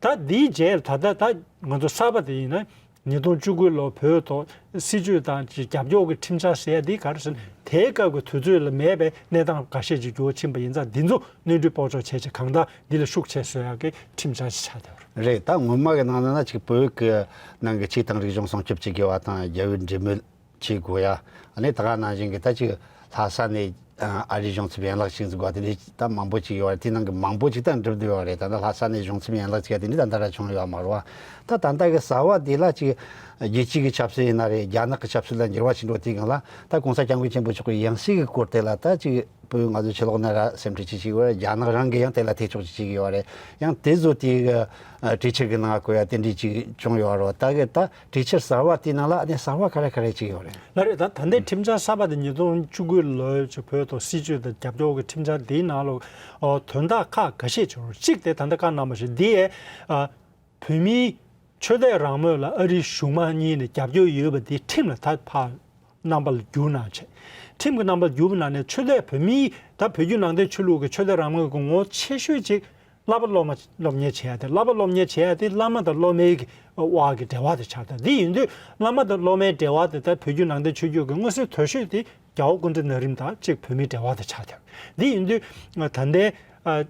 ད་འདིའི་རྗེས་ད་ལྟ་ད་ང་ཚོ་གསར་པ་དེ་ཡིན་ན་ཉིས་སྟོང་བཅུ་དགུ་ལོ་བོད་ཐོག་སྲིད་ཇུས་དང་ཅིག་རྒྱབ་སྐྱོར་གྱི་ཁྲིམས་འཆར་ཟེར་ཡ་འདི་ག་རེ་ཟེར་ན་དེའི་སྐབས་ཀྱི་དུས་ཚོད་ལ་མེད་པའི་གནས་སྟངས་འགའ་ཤས་ཅིག་འགྱུར་བ་ཕྱིན་པ་ཡིན་ཙང་འདི་ཚོ་སྣོན་འཕྲི་སྤོ་སྐྱོར་བྱས་ཅིག་གང་ལྟར་འདི་ལ་ཤུགས་ཆེ་བཟོ་ཡ་གི་ཁྲིམས་འཆར་ཅིག་ཆགས་བསྡད་པ་རེད། རེད། ད་སྔོན་མ་གི་ནང་ན་ན་ཅིག་བོད་ཀྱི་ནང་གི་ཆོས་དང་རིག་གཞུང་སྲུང་སྐྱོབ་བྱེད་དགོས་པ་དང་རྒྱལ་བའི་འབྲེལ་མོལ་བྱེད་དགོས་ཡ། ཨ་ནི་ད་ག་ནང་བཞིན་གྱི་ད་ཅིག་ལྷ་ས་ནས་ཨ་རིའི་གཞུང་ཚབ་ཡན་ལག་ཅིག་འཛུགས་པ་དེ་འདྲ་ད་མང་པོ་ཅིག་ཡོད་རེད། དེ་ནང་གི་མང་པོ་ཅིག་ད་འགྲུབ་བསྡད་ཡོད་རེད། ད་ལྟ་ལྷ་ས་ནས་གཞུང་ཚབ་ཡན་ལག་ཅིག་དེ་འདྲ་ད་ལྟ་ར་བྱུང་ཡོད་མ་རེད་བ། ད་ད་ལྟ་གི་གསར་བ་དེ་ལ་ཅིག་རྒྱལ་སྤྱི་གི་ཆབ་སྲིད་ཡིན་ན་རེད། རྒྱ་ནག་གི་ཆབ་སྲིད་ལ་འགྱུར་བ་ཕྱིན་འགྲོ་དུས་སྒང་ལ་ད་༸གོང་ས་༸སྐྱབས་མགོན་ཆེན་པོ་མཆོག་གི་ཡང་སྲིད་ཀྱི་སྐོར་དེ་ལ་ད་ཅིག་བོད་ང་ཚོ་ཕྱི་ལོགས་ནས་ར་སེམས་ཁྲལ་ཅིག་བྱེད་ཀྱི་ཡོད་རེད། རྒྱ་ནག་རང་གིས་ཡང་དེ་ལ་ཐེ་གཏོགས་ཅིག་བྱེད་ཀྱི་ཡོད་རེད། ཡང་དེ་བཟོ་དེ་གི་གྲོས་འཆར་གི་ནང་བཀོད་ཡ་དེ་འདྲ་ཅིག་བྱུང་ཡོད་རེད། ད་གི་ད་གྲོས་འཆར་གསར་བ་དེའི་ནང་ལ་ཨ་ནི་གསར་བ་ག་རེ་ག་རེ་ཅིག་ཡོད་རེད། ལགས་རེད། ད་ད་ལྟའི་ཁྲིམས་འཆར་གསར་པ་དེ་ཉིས་སྟོང་བཅུ་དགུ་ལོའི་ཅིག་བོད་ཐོག་སྲིད་ཇུས་དང་རྒྱབ་སྐྱོར་གྱི་ཁྲིམས་འཆར་དེའི་ནང་ལ་ཨོ་དོན་དག་ཁག་འགའ་ཤས་བྱུང་རེད། གཅིག་དེ་ད་ལྟ་བཀའ་གནང་བ་བཞིན་འདི་ཡས་ཨ་བོད་མིའི་ཆོས་དད་རང་མོས་ལ་ཨ་རིའི་གཞུང་མང་གཉིས་ནས་རྒྱབ་སྐྱོར་ཡོད་པ་དེ་ཁྲིམས་ལ་ད་ཕར་རྣམ་པ་ལ་བསྒྱུར་གནང་བྱས། ཁྲིམས་ཀྱི་རྣམ་པ་ལ་བསྒྱུར་བ་ན་ནས་ཆོས་དད་བོད་མིའི་ད་བོད་བརྒྱུད་ནང་བསྟན་ཆོས་ལུགས་ཀྱི་ཆོས་དད་རང་མོས་ཀྱི་ངོ་བོ་ཆེ་ཤོས་ཅིག་བསླབ་པ་སློབ་མ་སློབ་གཉེར་བྱེད་ཡ་དེ། བསླབ་པ་སློབ་གཉེར་བྱེད་ཡ་དེ་བླ་མ་དང་སློབ་མའི་གི་དབར་གྱི་འབྲེལ་བ་དེ་ཆགས་ཐལ། འདི་ཡིན་དུས་བླ་མ་དང་སློབ་མའི་འབྲེལ་བ་དེ་ད་བོད་བརྒྱུད་ནང་བསྟན་ཆོས་བརྒྱུད་ཀྱི་མངོན་གསལ་དོད་ཤོས་དེ་རྒྱལ་བ་སྐུ་ཕྲེང་ན་རིམ་དང་གཅིག་བོད་མིའི་འབྲེལ་བ་དེ་ཆགས་ཐལ། འདི་ཡིན་དུས་ད་ལྟའི་ཨ།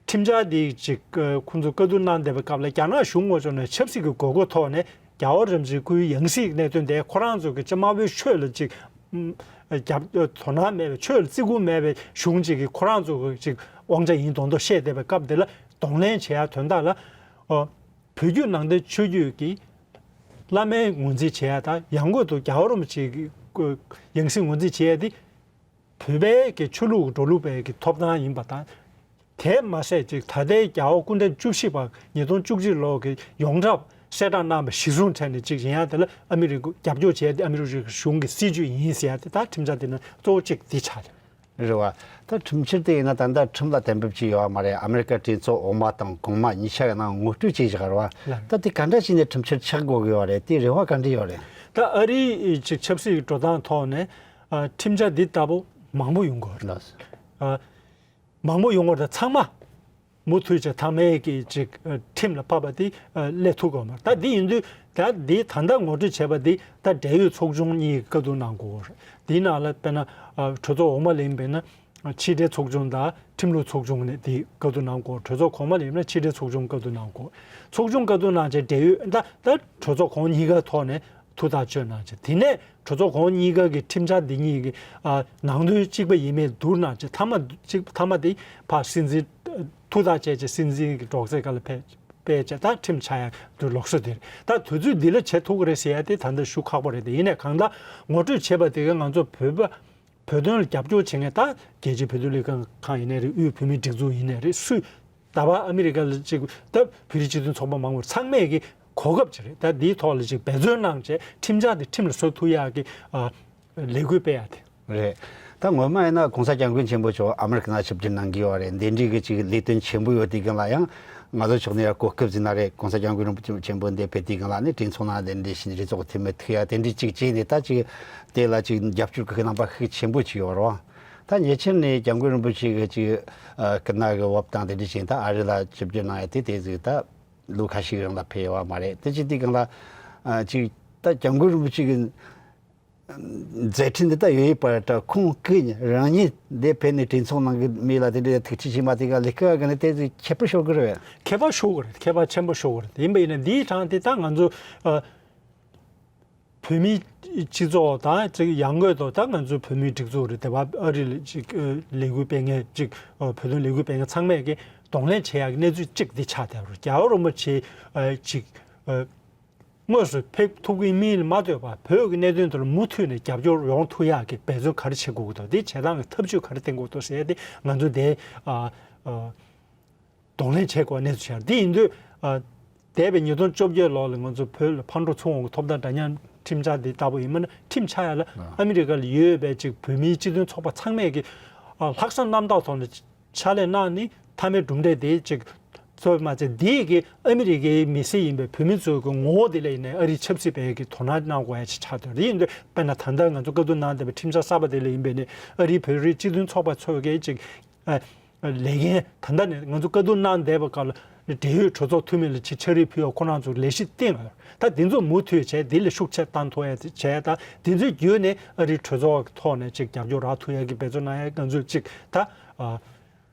ཁྲིམས་འཆར་འདི་ཅིག་ཨ་ཁོང་ཚོས་བཀའ་བསྡུར་གནང་བསྡད་པའི་སྐབས་ལ་རྒྱ་ནག་གཞུང་ངོས་ཕྱོགས་ནས་ཆབ་སྲིད་ཀྱི་དགོས་མཁོ་ཐོག་ནས་རྒྱལ་བ་རིན་པོ་ཆེའི་སྐུའི་ཡང་སྲིད་ཀྱི་གནད་དོན་དེ་ཁོ་རང་ཚོ་གི་སྤྱི་དམངས་པོའི་ཆོས་ལ་ཅིག་ཨ་རྒྱབ་ཨ་དོ་སྣང་མེད་པའི་ཆོས་ལ་བརྩི་བཀུར་མེད་པའི་གཞུང་ཅིག་གིས་ཁོ་རང་ཚོ་གི་ཅིག་དབང་ཆ་ཡིན་མདོག་མདོག་བཤད་བསྡད་པའི་སྐབས་དེ་ལ་གདོང་ལེན་བྱེད་ཡ་དོན་དག་ལ་ཨ་བོད་བརྒྱུད་ནང་བསྟན་ཆོས་བརྒྱུད་ཀྱི་བླ་མའི་ངོས་འཛིན་བྱེད་ཡ་དང་ཡང་སྒོས་སུ་རྒྱལ་བ་རིན་པོ་ཆེ་གི་ཡང་སྲིད་ངོས་འཛིན་བྱེད་ཡ་དེ། བོད་པའི་གི་ཆོས་ལུགས་འགྲོ་ལུགས་པའི་གི་ཐོབ་ཐང་ཡིན་པ་དང་། དེ་མ་ཟད་ཅིག་ད་ལྟའི་རྒྱལ་བ་སྐུ་ཕྲེང་བཅུ་བཞི་པ་ཉིས་སྟོང་བཅུ་གཅིག་ལོ་གི་ཡོངས་གྲགས་གསལ་བསྒྲགས་གནང་བ་གཞིར་བཟུང་བྱས་ནས་ཅིག་ཡིན་ཡ་དེ་ལ་ཨ་མི་རི་ཀ་རྒྱབ་སྐྱོར་བྱས་ཏེ་ཨ་མི་རི་ཀ་གཞུང་གི་སྲིད་ཇུས་ཡིན་ཟེར་ཡ་དེ་ད་ཁྲིམས་འཆར་དེ་ནི་གཙོ་བོ་གཅིག་འདི་ཆགས་རེད། རེད་བ། ད་ཁྲིམས་འཆར་དེ་ཡིན་ན་ད་ལྟ་ཁྲིམས་ལ་གཏན་འབེབས་བྱས་ཡོད་བ་མ་རེད། ཨ་མི་རི་ཀ་གྲོས་ཚོགས་འོག་མ་དང་གོང་མ་གཉིས་ཆ་གི་ནང་ངོ་སྤྲོད་བྱས་བཞག་རེད་བ། ད་དེ་ག་འདྲ་བྱས་ནས་ཁྲིམས་འཆར་ཆགས་དགོས་ཀྱི་ཡོད་རེད། དེ་རེ་བ་ག་འདྲ་ཡོད་རེད། ད་ཨ་རིའི་ཅིག་ཆབ་སྲིད་ཀྱི་འགྲོ་སྟངས་ཐོག་ནས། ཨ། ཁྲིམས་འཆར་འདི་ལྟ་བུ་མང་པོ་ཡོང་གི་ཡོད་རེད། ལགས། ཨ། མང་པོ་ཡོང་གི་ཡོད་རེད། ཚང་མ་མུ་མཐུད་བྱས་ཐ་མའི་གི་ཅིག་ཨ། ཁྲིམས་ལ་ཕབ་པ་འདི་ཨ། སླེབས་ཐུབ་ཀྱི་ཡོད་མ་རེད། ད་འདི་ཡིན་དུས་ད་འདི་ད་ལྟ་ངོ་སྤྲོད་བྱས་པ་འདི་ད་འབྲེལ་ཡོད་ཚོགས་ཆུང་གཉིས་བཀའ་བསྡུར་གནང་དགོས་རེད། འདིའི་ནང་ལ་དཔེར་ན་ཨ། གྲོས་ཚོགས་འོག་མ་ལ་ཡིན་པས་ན། ཕྱི་འབྲེལ་ཚོགས་ཆུང་དང་ཁྲིམས་ལུགས་ཚོགས་ཆུང་ནས་དེ་བཀའ་བསྡུར་གནང་དགོས། གྲོས་ཚོགས་གོང་མ་ལ་ཡིན་ན་ཕྱི་འབྲེལ་ཚོགས་ཆུང་བཀའ་བསྡུར་གནང་དགོས། ཚོགས་ཆུང་བཀའ་བསྡུར་གནང་བྱས་འབྲེལ་ཡོད་ད་ད་གྲོས་ཚོགས་གོང་གཉིས་ཀ་ཐོག་ནས་ཐུགས་ཐག་གཅོད་གནང་བྱས། དེ་ནས་གྲོས་ཚོགས་གོང་གཉིས་ཀ་གི་ཁྲིམས་འཆར་འདི་གཉིས་ཀྱི་ཨ་ནང་དོན་གཅིག་པ་ཡིན་མིན་བསྡུར་གནང་བྱས། མཐའ་མ་གཅིག་མཐའ་མ་དེ་ཕར་སྲིད་འཛིན་ཐུགས་ཐག་བཅད་བྱས་སྲིད་འཛིན་གྱི་སྒྲོག་ཙེ་སྒང་ལ་ཕེབས་ཕེབས་བྱས་ད་ཁྲིམས་ཆགས་ཡ་དུ་ལུགས་སྲོལ་དེ་རེད། ད་དུས་ཚོད་འདི་ལ་བྱེད་ཐུབ་ཀྱི་རེད་ཟེར་ཡ་དེ་ད་ལྟ་ཞུ་ཁག་པོ་རེད། དེ་ཡིན་ནའི་གང་ལྟར་ངོ་སྤྲོད་བྱས་པ་དེ་ག་ང་ཚོ་བོད་པ། བོད་དོན་ལ་རྒྱབ་སྐྱོར་བྱེད་མཁན་ད་རྒྱལ་སྤྱིའི་བོད་དོན་ལས་ཁུངས་ཁང་ཡིན་ནའི་རེད། དབུས་བོད་མིའི་སྒྲིག་འཛུགས་ཡིན་ནའི་རེད། སུས་ད་བར་ཨ་མི་རི་ཀ་ལ་གཅིག་ད་བོད་རིགས་སྤྱི་མཐུན་ཚོགས་པ་མང་པོ་ཚང་མས་ཀྱི་གོ་སྐབས་ཅིག་རེད། ད་འདིའི་ཐོག་ལ་ཅིག་འབད་བརྩོན་གནང་བྱས་ཁྲིམས་འཆར་དེ་ཁྲིམས་ལ་བཟོ་ཐུབ་ཡག་གི་ཨ་ལས་འགུལ་སྤེལ་ཡག་དེ་རེད། ད་སྔོན་མ་ཡིན་ན་༸གོང་ས་༸སྐྱབས་མགོན་ཆེན་པོ་མཆོག་ཨ་མི་རི་ཀ་ནང་ཆིབས་བསྒྱུར་གནང་གི་ཡོད་རེད། འདི་འདྲའི་གི་ཅིག་ལས་དོན་ཆེན་པོ་ཡོད་དུས་སྒང་ལ་ཡང་ང་ཚོ་ཕྱོགས་ནས་ཡང་གོ་སྐབས་ཟིན་ན་རེད། ༸གོང་ས་༸སྐྱབས་མགོན་རིན་པོ་ཆེ་ཆེན་པོ་འདིར་ཕེབས་དུས་སྒང་ལ་ནི་གྲོས་ཚོགས་ནང་དེ་འདྲའི་ཞིག་གྲོས་ཚོགས་འཐུས་མི་ཐུག་ཡ་དེ་འདྲའི་ཅིག་བྱས་ནས་ད་ཅིག་དེ་ལ་ཅིག་རྒྱབ་སྐྱོར་གྱི་རྣམ་པ་ཤུགས་ཆེན་པོ་ཅིག་ཡོད་རེད་བ། ད་ཉེ་ཆར་ནས་༸སྐྱབས་མགོན་རིན་པོ་ཆེ་གི་ཅིག་ཨ་སྐུ་ན་གི་བབས་དང་དེ་འདྲ་བྱས་ད་ཨ་རི་ལ་ཆིབས་བསྒྱུར་གནང་ཡ་དེ་དེ་ཟིག་ད་ལོ་ཁ་ཤས་རིང་ལ་ཕེབས་ཡོད་བ་མ་རེད། དེ་བྱས་དུས་སྒང་ལ་ཨ་ཅིག་ད་༸སྐྱབས་མགོན་རིན་པོ་ཆེ་གི་མཛད་འཕྲིན་འདི་ད་ཡོད་ཡོད་པ་རེད། ད་ཁོང་སྐུ་རང་ཉིད་འདིར་ཕེབས་ནས་གྲོས་ཚོགས་ནང་གི་མི་ལ་དེ་འདྲའི་ཐུགས་རྗེ་ཆེ་མ་དེ་ག་ལས་ཀ་ག་ནས་དེ་ཚོ་ཁྱད་པར་ཤོར་གི་རེད། ཁྱད་པར་ཤོར་གི་རེད། ཁྱད་པར་ཆེན་པོ་ཤོར་གི་རེད། ཡིན་པ་ཡིན་ན་འདིའི་གྲངས་དེ་ད་ང་ཚོ་ཨ། བོད་མིའི་སྤྱི་ཚོགས་དང་ཅིག་ཡང་སྒོས་དུ་ད་ང་ཚོའི་བོད་མིའི་སྒྲིག་འཛུགས་རེད། དེ་བ་ཨ་རི་ལ་ཅིག་ལས་འགུལ་སྤེལ་མཁན་ཅིག་བོད་དོན་ལས་འགུལ་སྤེལ་མཁན་ཚང་མས་ཀྱི་གདོང་ལེན་བྱེད་ཡག་གི་གནས་ཚུལ་ཅིག་འདི་ཆགས་བསྡད་པ་རེད། རྒྱལ་བ་རིན་པོ་ཆེ་ཅིག་དངོས་སུ་ཕེབས་ཐུབ་ཀྱི་མིན་ལ་མ་ལྟོས་པར་བོད་ཀྱི་གནད་དོན་དེ་ལ་མུ་མཐུད་ནས་རྒྱབ་སྐྱོར་ཡོང་ཐུབ་ཡག་གི་འབད་བརྩོན་ག་རེ་བྱེད་དགོས་ཀྱི་འདུག་འདི་བྱེད་སྟངས་ཀྱི་ཐབས་ཇུས་ག་རེ་བསྟེན་དགོས་འདུག་ཟེར་ཏེ་ང་ཚོ་དེ་གདོང་ལེན་བྱེད་དགོས་གནས་ཚུལ་ཆགས། འདི་ཡིན་དུས་འདས་པའི་ཉིས་སྟོང་བཅོ་བརྒྱད་ལོ་ལ་ང་ཚོ་བོད་ལ་ཕར་འགྲོ་ཚུར་འོང་གི་ཐོབ་ཐང་འདྲ་མཉམ་ཁྲིམས་འཆར་འདི་ལྟ་བུ་ཡིན་མིན་ཁྲིམས་འཆར་ཡག་ལ་ཨ་མི་རི་ཀ་ལ་ཡོད་པའི་ཅིག་བོད་མིའི་སྤྱི་མཐུན་ཚོགས་པ་ཚང་མས་ཀྱི་ལྷག་བསམ་རྣམ་དག་ཐོག་ནས་ཕྱག་ལས་གནང་ནས་མཐའ་མའི་གྲུབ་འབྲས་དེ་ཅིག་ཚོར་མ་ཚད་འདིས་ཀྱི་ཨ་མི་རི་ཀའི་མི་སེར་ཡིན་པའི་བོད་མི་ཚོའི་གི་ངོ་བོ་དེ་ལ་ཡིན་ནའི་ཨ་རིའི་ཆབ་སྲིད་པའི་གི་དོ་སྣང་གནང་དགོས་ཡ་ཅིག་ཆགས་འདུག་དེ་ཡིན་དུས་དཔེར་ན་ད་ལྟ་ང་ཚོ་བཀའ་བསྡུར་གནང་བསྡད་པའི་ཁྲིམས་འཆར་གསར་པ་དེ་ལ་ཡིན་པའི་ནི་ཨ་རིའི་བོད་རིགས་སྤྱི་མཐུན་ཚོགས་པ་ཚོས་གི་ཅིག་ཨ་ལས་འགན་ད་ལྟ་ནས་ང་ཚོ་བཀའ་བསྡུར་གནང་བསྡད་པ་སྐབས་ལ་འབྲེལ་ཡོད་གྲོས་ཚོགས་འཐུས་མི་ལ་ཅིག་ཕྱག་བྲིས་ཕུལ་བ་ཁོ་རང་ཚོར་ལས་གཞི་བཏིང་ཡོད། ད་དེ་ཚོ་མུ་མཐུད་བྱས་དེ་ལ་ཤུགས་ཆེར་བཏང་ཐུབ་ཡ་དེ་བྱས། ད་དེ་ཚོའི་བརྒྱུད་ནས་ཨ་རིའི་གྲོས་ཚོགས་ཀྱི་ཐོག་ནས་ཅིག་རྒྱབ་སྐྱོར་རག་ཐུབ་ཡ་གི་འབད་བརྩོན་གནང་ཡ་ང་ཚོས་ཅིག་ད་ཨ།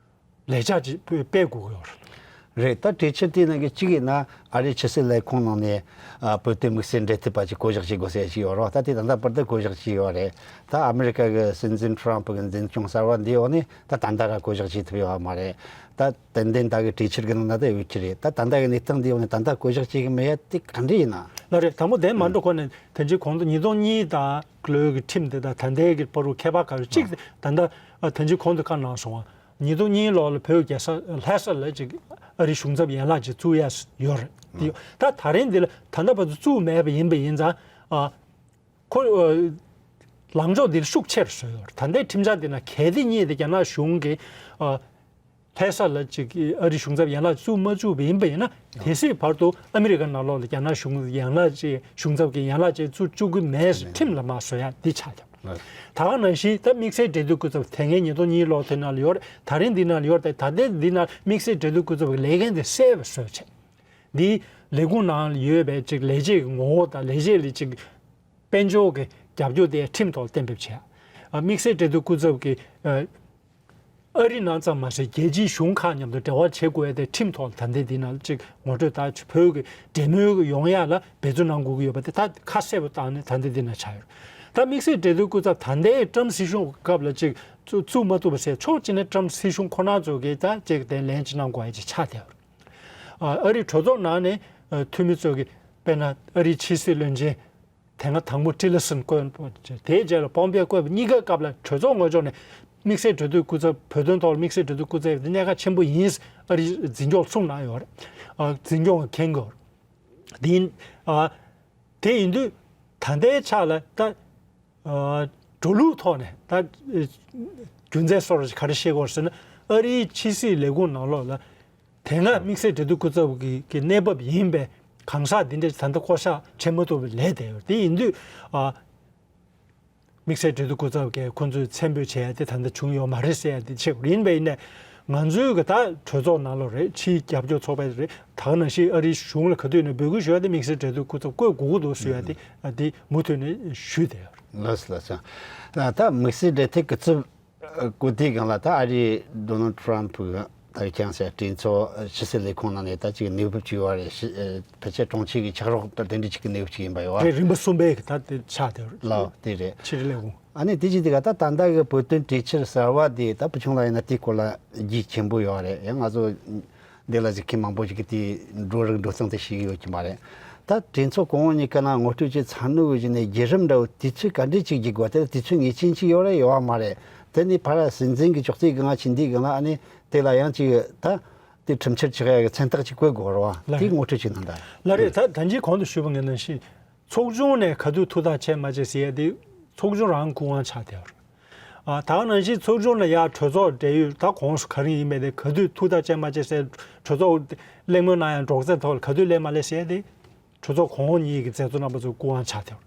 ལས་འཆར་ཅིག་སྤེལ་དགོས་ཀྱི་ཡོད་རེད། རེད། ད་གྲོས་ཆོད་དེའི་ནང་གི་གཅིག་ཡིན་ན་ཨ་རིའི་ཕྱི་སྲིད་ལས་ཁུངས་ནང་ནས་ཨ་བོད་དོན་དམིགས་བསལ་འབྲེལ་མཐུད་པ་ཅིག་བསྐོ་གཞག་བྱེད་དགོས་ཟེར་ཞིག་ཡོད་རེད། ད་དེ་ད་ལྟ་བར་དུ་བསྐོ་གཞག་བྱས་ཡོད་རེད། ད་ཨ་མི་རི་ཀ་གི་སྲིད་འཛིན་ཊརམ་ཕུ་གི་འཛིན་སྐྱོང་གསར་བ་འདིའི་འོག་ནས་ད་ད་ལྟ་ར་བསྐོ་གཞག་བྱེད་ཐུབ་ཡོད་པ་མ་རེད། ད་ཏན་ཏན་ད་གི་གྲོས་ཆོད་གི་ནང་ན་ད་ཡོད་ཀྱི་རེད། ད་ད་ལྟ་གི་གནས་སྟངས་འདིའི་འོག་ནས་ད་ལྟ་བསྐོ་གཞག་བྱེད་གི་མེད་ཡ་དེ་ག་འདྲ་ཡིན་ན། ལགས་རེད། དང་པོ་དེ་མ་འགྲོ་གོང་ནས་དེ་འཇིག་གོང་དུ་ཉིས་སྟོང་གཉིས་དང་ལོའི་གི་ཁྲིམས་དེ་དང་ད་ལྟའི་གི་བར་དུ་ཁྱད་པར་ག་རེ་གཅིག་ད་ལྟ་དེ་འཇིག་གོང་དུ་བཀའ་གནང་སོང་བ། ཉིས་སྟོང་གཉིས་ལོ་ལ་བོད་རྒྱལ་ས་ལྷ་ས་ལ་ཅིག་ཨ་རིའི་གཞུང་ཚབ་ཡན་ལག་ཅིག་བཙུགས་ཡ་ཡོད་རེད། དེ་ད་ད་རིང་འདི་ལ་ད་ལྟ་བར་དུ་བཙུགས་མེད་པ་ཡིན་པ་ཡིན་ཙང་ཨ་ཁོ་ཨ་ལངས་ཕྱོགས་འདི་ལ་ཤུགས་ཆེ་རུ་བཟོས་ཡོད་རེད། ད་ལྟའི་ཁྲིམས་འཆར་འདི་ན་གལ་ཏེ་གཉིས་དེ་རྒྱ་ནག་གཞུང་གི་ཨ་ལྷ་ས་ལ་ཅིག་ཨ་རིའི་གཞུང་ཚབ་ཡན་ལག་བཙུགས་མ་བཅུག་པ་ཡིན་པ་ཡིན་ན་དེ་སྲིད་བར་དུ་ཨ་མི་རི་ཀ་ནང་ལོགས་ལ་རྒྱ་ནག་གཞུང་ཡན་ལག་ཅིག་གཞུང་ཚབ་ཀྱི་ཡན་ལག་ཅིག་བཙུགས་བཅུག་གི་མེད་ཟེར་ཁྲིམས་ལ་མ་བཟོ་ཡ་འདི་ཆགས་ཀྱང་། ད་ག་ནང་བཞིན་ད་དམིགས་བསལ་འབྲེལ་མཐུད་སྐུ་ཚབ་དེ་སྔའི་ཉིས་སྟོང་གཉིས་ལོ་དེ་ནང་ལ་ཡོད་རེད། ད་རིང་འདི་ནང་ལ་ཡོད་རེད། ད་ལྟའི་འདི་ནང་དམིགས་བསལ་འབྲེལ་མཐུད་སྐུ་ཚབ་ཀྱི་ལས་འགན་དེ་གསལ་བའི་བཟོས་བྱས། འདིའི་ལས་ཁུངས་ནང་ལ་ཡོད་པའི་ཅིག་ལས་བྱེད་ཀྱི་ངོ་བོ་དང་ལས་བྱེད་ལ་ཅིག་དཔལ་འབྱོར་གྱི་རྒྱབ་སྐྱོར་དེ་ཁྲིམས་ཐོག་གཏན་འབེབས་བྱས། ཨ་དམིགས་བསལ་འབྲེལ་མཐུད་སྐུ་ཚབ་ཀྱི་ཨ་ཨ་རི་ནང་ཙམ་མ་ཟད་རྒྱལ་སྤྱིའི་གཞུང་ཁག་མཉམ་དུ་འབྲེལ་བ་བྱེད་དགོས་ཡ་དེ་ཁྲིམས་ཐོག་ལ་ད་ལྟའི་འདི་ནང་ཅིག་ངོ་སྤྲོད་ད་བོད་ཀྱི་འབྲེལ་མོལ་ཡོང་ཡ་ལ་འབད་བརྩོན་གནང་དགོས་ཀྱི་ཡོད་པ་དེ་ད་ཁ་གསལ་པོ་བཏང་ནས་ད་ལྟའི་འདི་ན་ཆགས་ཡོད། ད་དམིགས་བསལ་འབྲེལ་མཐུད་སྐུ་ཚབ་ད་ལྟའི་ཊམ་སྲིད་གཞུང་སྐབས་ལ་ཅིག་བཙུགས་མ་ཐུབ་པ་ཟེར་ཕྱོགས་གཅིག་ནས་ཊམ་སྲིད་གཞུང་ཁོ་ན་ཚོ་གིས་ད་ཅིག་དེ་ལན་ཅིག་གནང་དགོས་ཡ་ཅིག་ཆགས་བསྡད་ཡོད། ཨ་ཨ་རིའི་གྲོས་ཚོགས་ནང་ནས་འཐུས་མི་ཚོ་གིས་དཔེར་ན་ཨ་རིའི་ཕྱི་སྲིད་བློན་ཆེན་དེ་སྔ་དང་པོ་ཊི་ལི་སན་བསྐོས། དེའི་རྗེས་ལ་པོམ་པེ་བསྐོས་པ་གཉིས་ཀའི་སྐབས་ལ་གྲོས་ཚོགས་ངོས་ཕྱོགས་ནས་དམིགས་བསལ་འབྲེལ་མཐུད་སྐུ་ཚབ་བོད་དོན་ཐོག་ལ་དམིགས་བསལ་འབྲེལ་མཐུད་སྐུ་ཚབ་དེ་གནད་འགག་ཆེན་པོ་ཡིན། ཨ་རིའི་འཛིན་སྐྱོང་གསུངས་གནང་ཡོད་རེད། ཨ་འཛིན་སྐྱོང་གིས་མཁྱེན་གྱི་ཡོད་རེད། དེ་ཡིན་ཨ་དེ་ཡིན་དུས་ད་ལྟའི་ཆ་ལ་ད་ཨ་འགྲོ་ལུགས་ཐོག་ནས་ད་རྒྱུ་མཚན་སོགས་ག་རེ་བཤད་དགོས་ཟེར་ན་ཨ་རིའི་ཕྱི་སྲིད་ལས་ཁུངས་ནང་ལོགས་ལ། དེ་སྔ་དམིགས་བསལ་འབྲེལ་མཐུད་སྐུ་ཚབ་ཀྱི་ཀྱི་གནས་བབ་ཡིན་པའི་གང་ཟག་འདི་འདྲས་ད་ལྟ་བསྐོ་བཞག་བྱེད་མ་ཐུབ་པའི་ལས་དེ་ཡོད། དེ་ཡིན་དུས་ཨ་དམིགས་བསལ་འབྲེལ་མཐུད་སྐུ་ཚབ་ཀྱིས་ཁོ་ཚོས་མཚན་འབོད་བྱས་ཏེ་ད་ལྟ་བྱུང་ཡོད་མ་རེད་ཟེར་ཡ་དེ་ཆེ་ཡིན་པས་ཡིན་ནས་ང་ཚོའི་གི་ད་གྲོས་ཚོགས་ནང་ལོགས་རེད། ཕྱིའི་རྒྱབ་སྐྱོར་ཚོགས་པ་རེད། ད་ག་ནང་བཞིན་ཨ་རིའི་གཞུང་ལ་ག་དུས་ནས་འབོད་སྐུལ་ཞུ་ཡ་དེ་དམིགས་བསལ་འབྲེལ་མཐུད་སྐུ་ཚབ་བསྐོ་དགོས་ཀྱི་འདུག་ཟེར་ཡ་དེ་ཨ་དེ་མུ་མཐུད་ནས་ཞུས་བསྡད་ཡོད་རེད། ལགས་སོ་ལགས་སོ། ད་དམིགས་བསལ་འབྲེལ་མཐུད་སྐུ་ཚབ་སྐུ་དེའི་སྒང་ལ་ད་ཨ་རིའི་ཌོ་ནལ་ཊམ་ཕུ་ད་ཀྱང་ཟེར་གྲོས་ཚོགས་ཕྱི་སྲིད་ལས་ཁུངས་ནང་ནས་ད་ཅིག་གནས་བབ་ཅིག་ཡོད་རེད། ཕལ་ཆེར་དྲུང་ཆེ་གི་ཕྱག་རོགས་ད་དེ་འདྲ་ཅིག་གི་གནས་བབ་ཅིག་ཡིན་པ་ཡོད་རེད། རིམ་པ་གསུམ་པའི་གི་ད་དེ་ཆགས་བསྡད་ཡོད་རེད། ལགས་དེ་རེད། ཕྱི་སྲིད་ལས་ཁུངས། ཨ་ནི་དེ་ཅིག་དེ་ག་ད་ད་ལྟ་གི་བོད་དོན་གྲོས་ཆོད་གསར་བ་དེ་ད་བུ་ཆུང་ལགས་ཡིན་ན་དེའི་སྐོར་ལ་རྒྱུས་ཆེན་པོ་ཡོད་རེད། ཡང་ང་ཚོ་འདི་ལ་གཟིགས་མཁན་མང་པོ་ཞིག་གིས་དེའི་འགྲོ་རིགས་འགྲོ་སྟངས་དེ་ཤེས་ཀྱི་ཡོད་ཀྱི་མ་རེད། ད་གྲོས་ཚོགས་གོང་འོག་གཉིས་ཀ་ནང་ངོ་སྤྲོད་བྱས་ཚར་ནོ་གི་གཞི་ནས་བརྒྱུད་རིམ་འདྲ་བོ་དུས་ཚོད་ག་འདྲས་ཅིག་བརྒྱུད་དགོས། དེ་ལ་དུས་ཚོད་ངེས་ཅན་ཅིག་ཡོད་རེད་ཡོད་པ་མ་རེད། དེ་ནས་ཕར་སྲིད་འཛིན་གྱི་ཅོག་ཙེའི་སྒང་ཕྱིན་དུས་སྒང་ལ་ཨ་ནི་དེ་ལ་ཡང་ཅིག་ད་དེ་ཁྲིམས་འཆར་ཆགས་ཡག་གི་མཚན་རྟགས་ཅིག་བཀོད་དགོས་རེད་བ། ལགས་དེ་རེད། ངོ་སྤྲོད་ཅིག་གནང་དང་། ལགས་རེད། ད་ད་ཅི་གོང་དུ་ཞུས་པ་ནང་བཞིན་ཚོགས་ཆུང་ནས་ག་དུས་ཐུགས་ཐག་བཅད་མ་བཅད་ཟེར་ཡ་དེ་ཚོགས་ཆུང་རང་སྐུ་དབང་ཆགས་བསྡད་ཡོད་རེད། ཨ་ད་ག་ནང་བཞིན་ཚོགས་ཆུང་ནས་ཡར་གྲོས་ཚོགས་འབྲེལ་ཡོད་ད་གོང་སུ་ག་རེ་ཡིན་པའི་དེ་ག་དུས་ཐུགས་ཐག་བཅད་མ་བཅད་ཟེར། གྲོས་ཚོགས་གླེང་མོལ་གནང་ཡ་སྒྲོག་ཙེ་ཐོག་ལ་ག་དུས་སླེབས་མ་སླེབས་ཟེར་ཡ་དེ་གྲོས་ཚོགས་གོང་འོག་གཉིས་ཀྱི་མཛད་གཙོ་རྣམ་པ་ཚོ་སྐུ་དབང་ཆགས་བསྡད་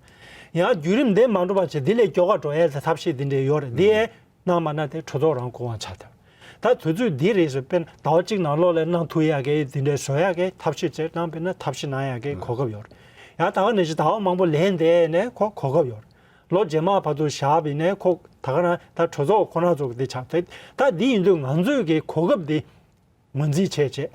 ཡོད་རེད། ཡང་བརྒྱུད་རིམ་དེ་མ་འགྲོ་བ་བྱས་དེ་ལས་མགྱོགས་ཀ་འགྲོ་ཡ་དེ་ཐབས་ཤེས་དེ་འདྲས་ཡོད་རེད། དེ་ཡས་གནང་མ་གནང་དེ་གྲོས་ཚོགས་རང་སྐུ་དབང་ཆགས་བསྡད་ཡོད་རེད། ད་དུས་ཚོད་འདི་རེད་ཟེར་དཔེར་ན་ཟླ་བ་གཅིག་ནང་ལོགས་ལ་གནང་ཐུབ་ཡག་གི་དེ་འདྲའི་བཟོ་ཡག་གི་ཐབས་ཤེས་བྱས་གནང་བས་ན་ཐབས་ཤེས་གནང་ཡག་གི་གོ་སྐབས་ཡོད་རེད། ཡང་ད་ག་ནང་བཞིན་ཟླ་བ་མང་པོ་ལེན་བསྡད་ནས་ཁོ་གོ་སྐབས་ཡོད་རེད། ལོ་རྗེས་མ་བར་དུ་བཞག་པ་ཡིན་ནའི་ཁོ་ད་ག་རང་ད་གྲོས་ཚོགས་ཁོ་རང་ཚོ་གི་དེ་ཆགས་ཏེ། ད་འདི་ཡིན་དུས་ང་ཚོས་ཀྱི་གོ་སྐབས་འདི་ངོས་འཛིན་བྱས་བྱས།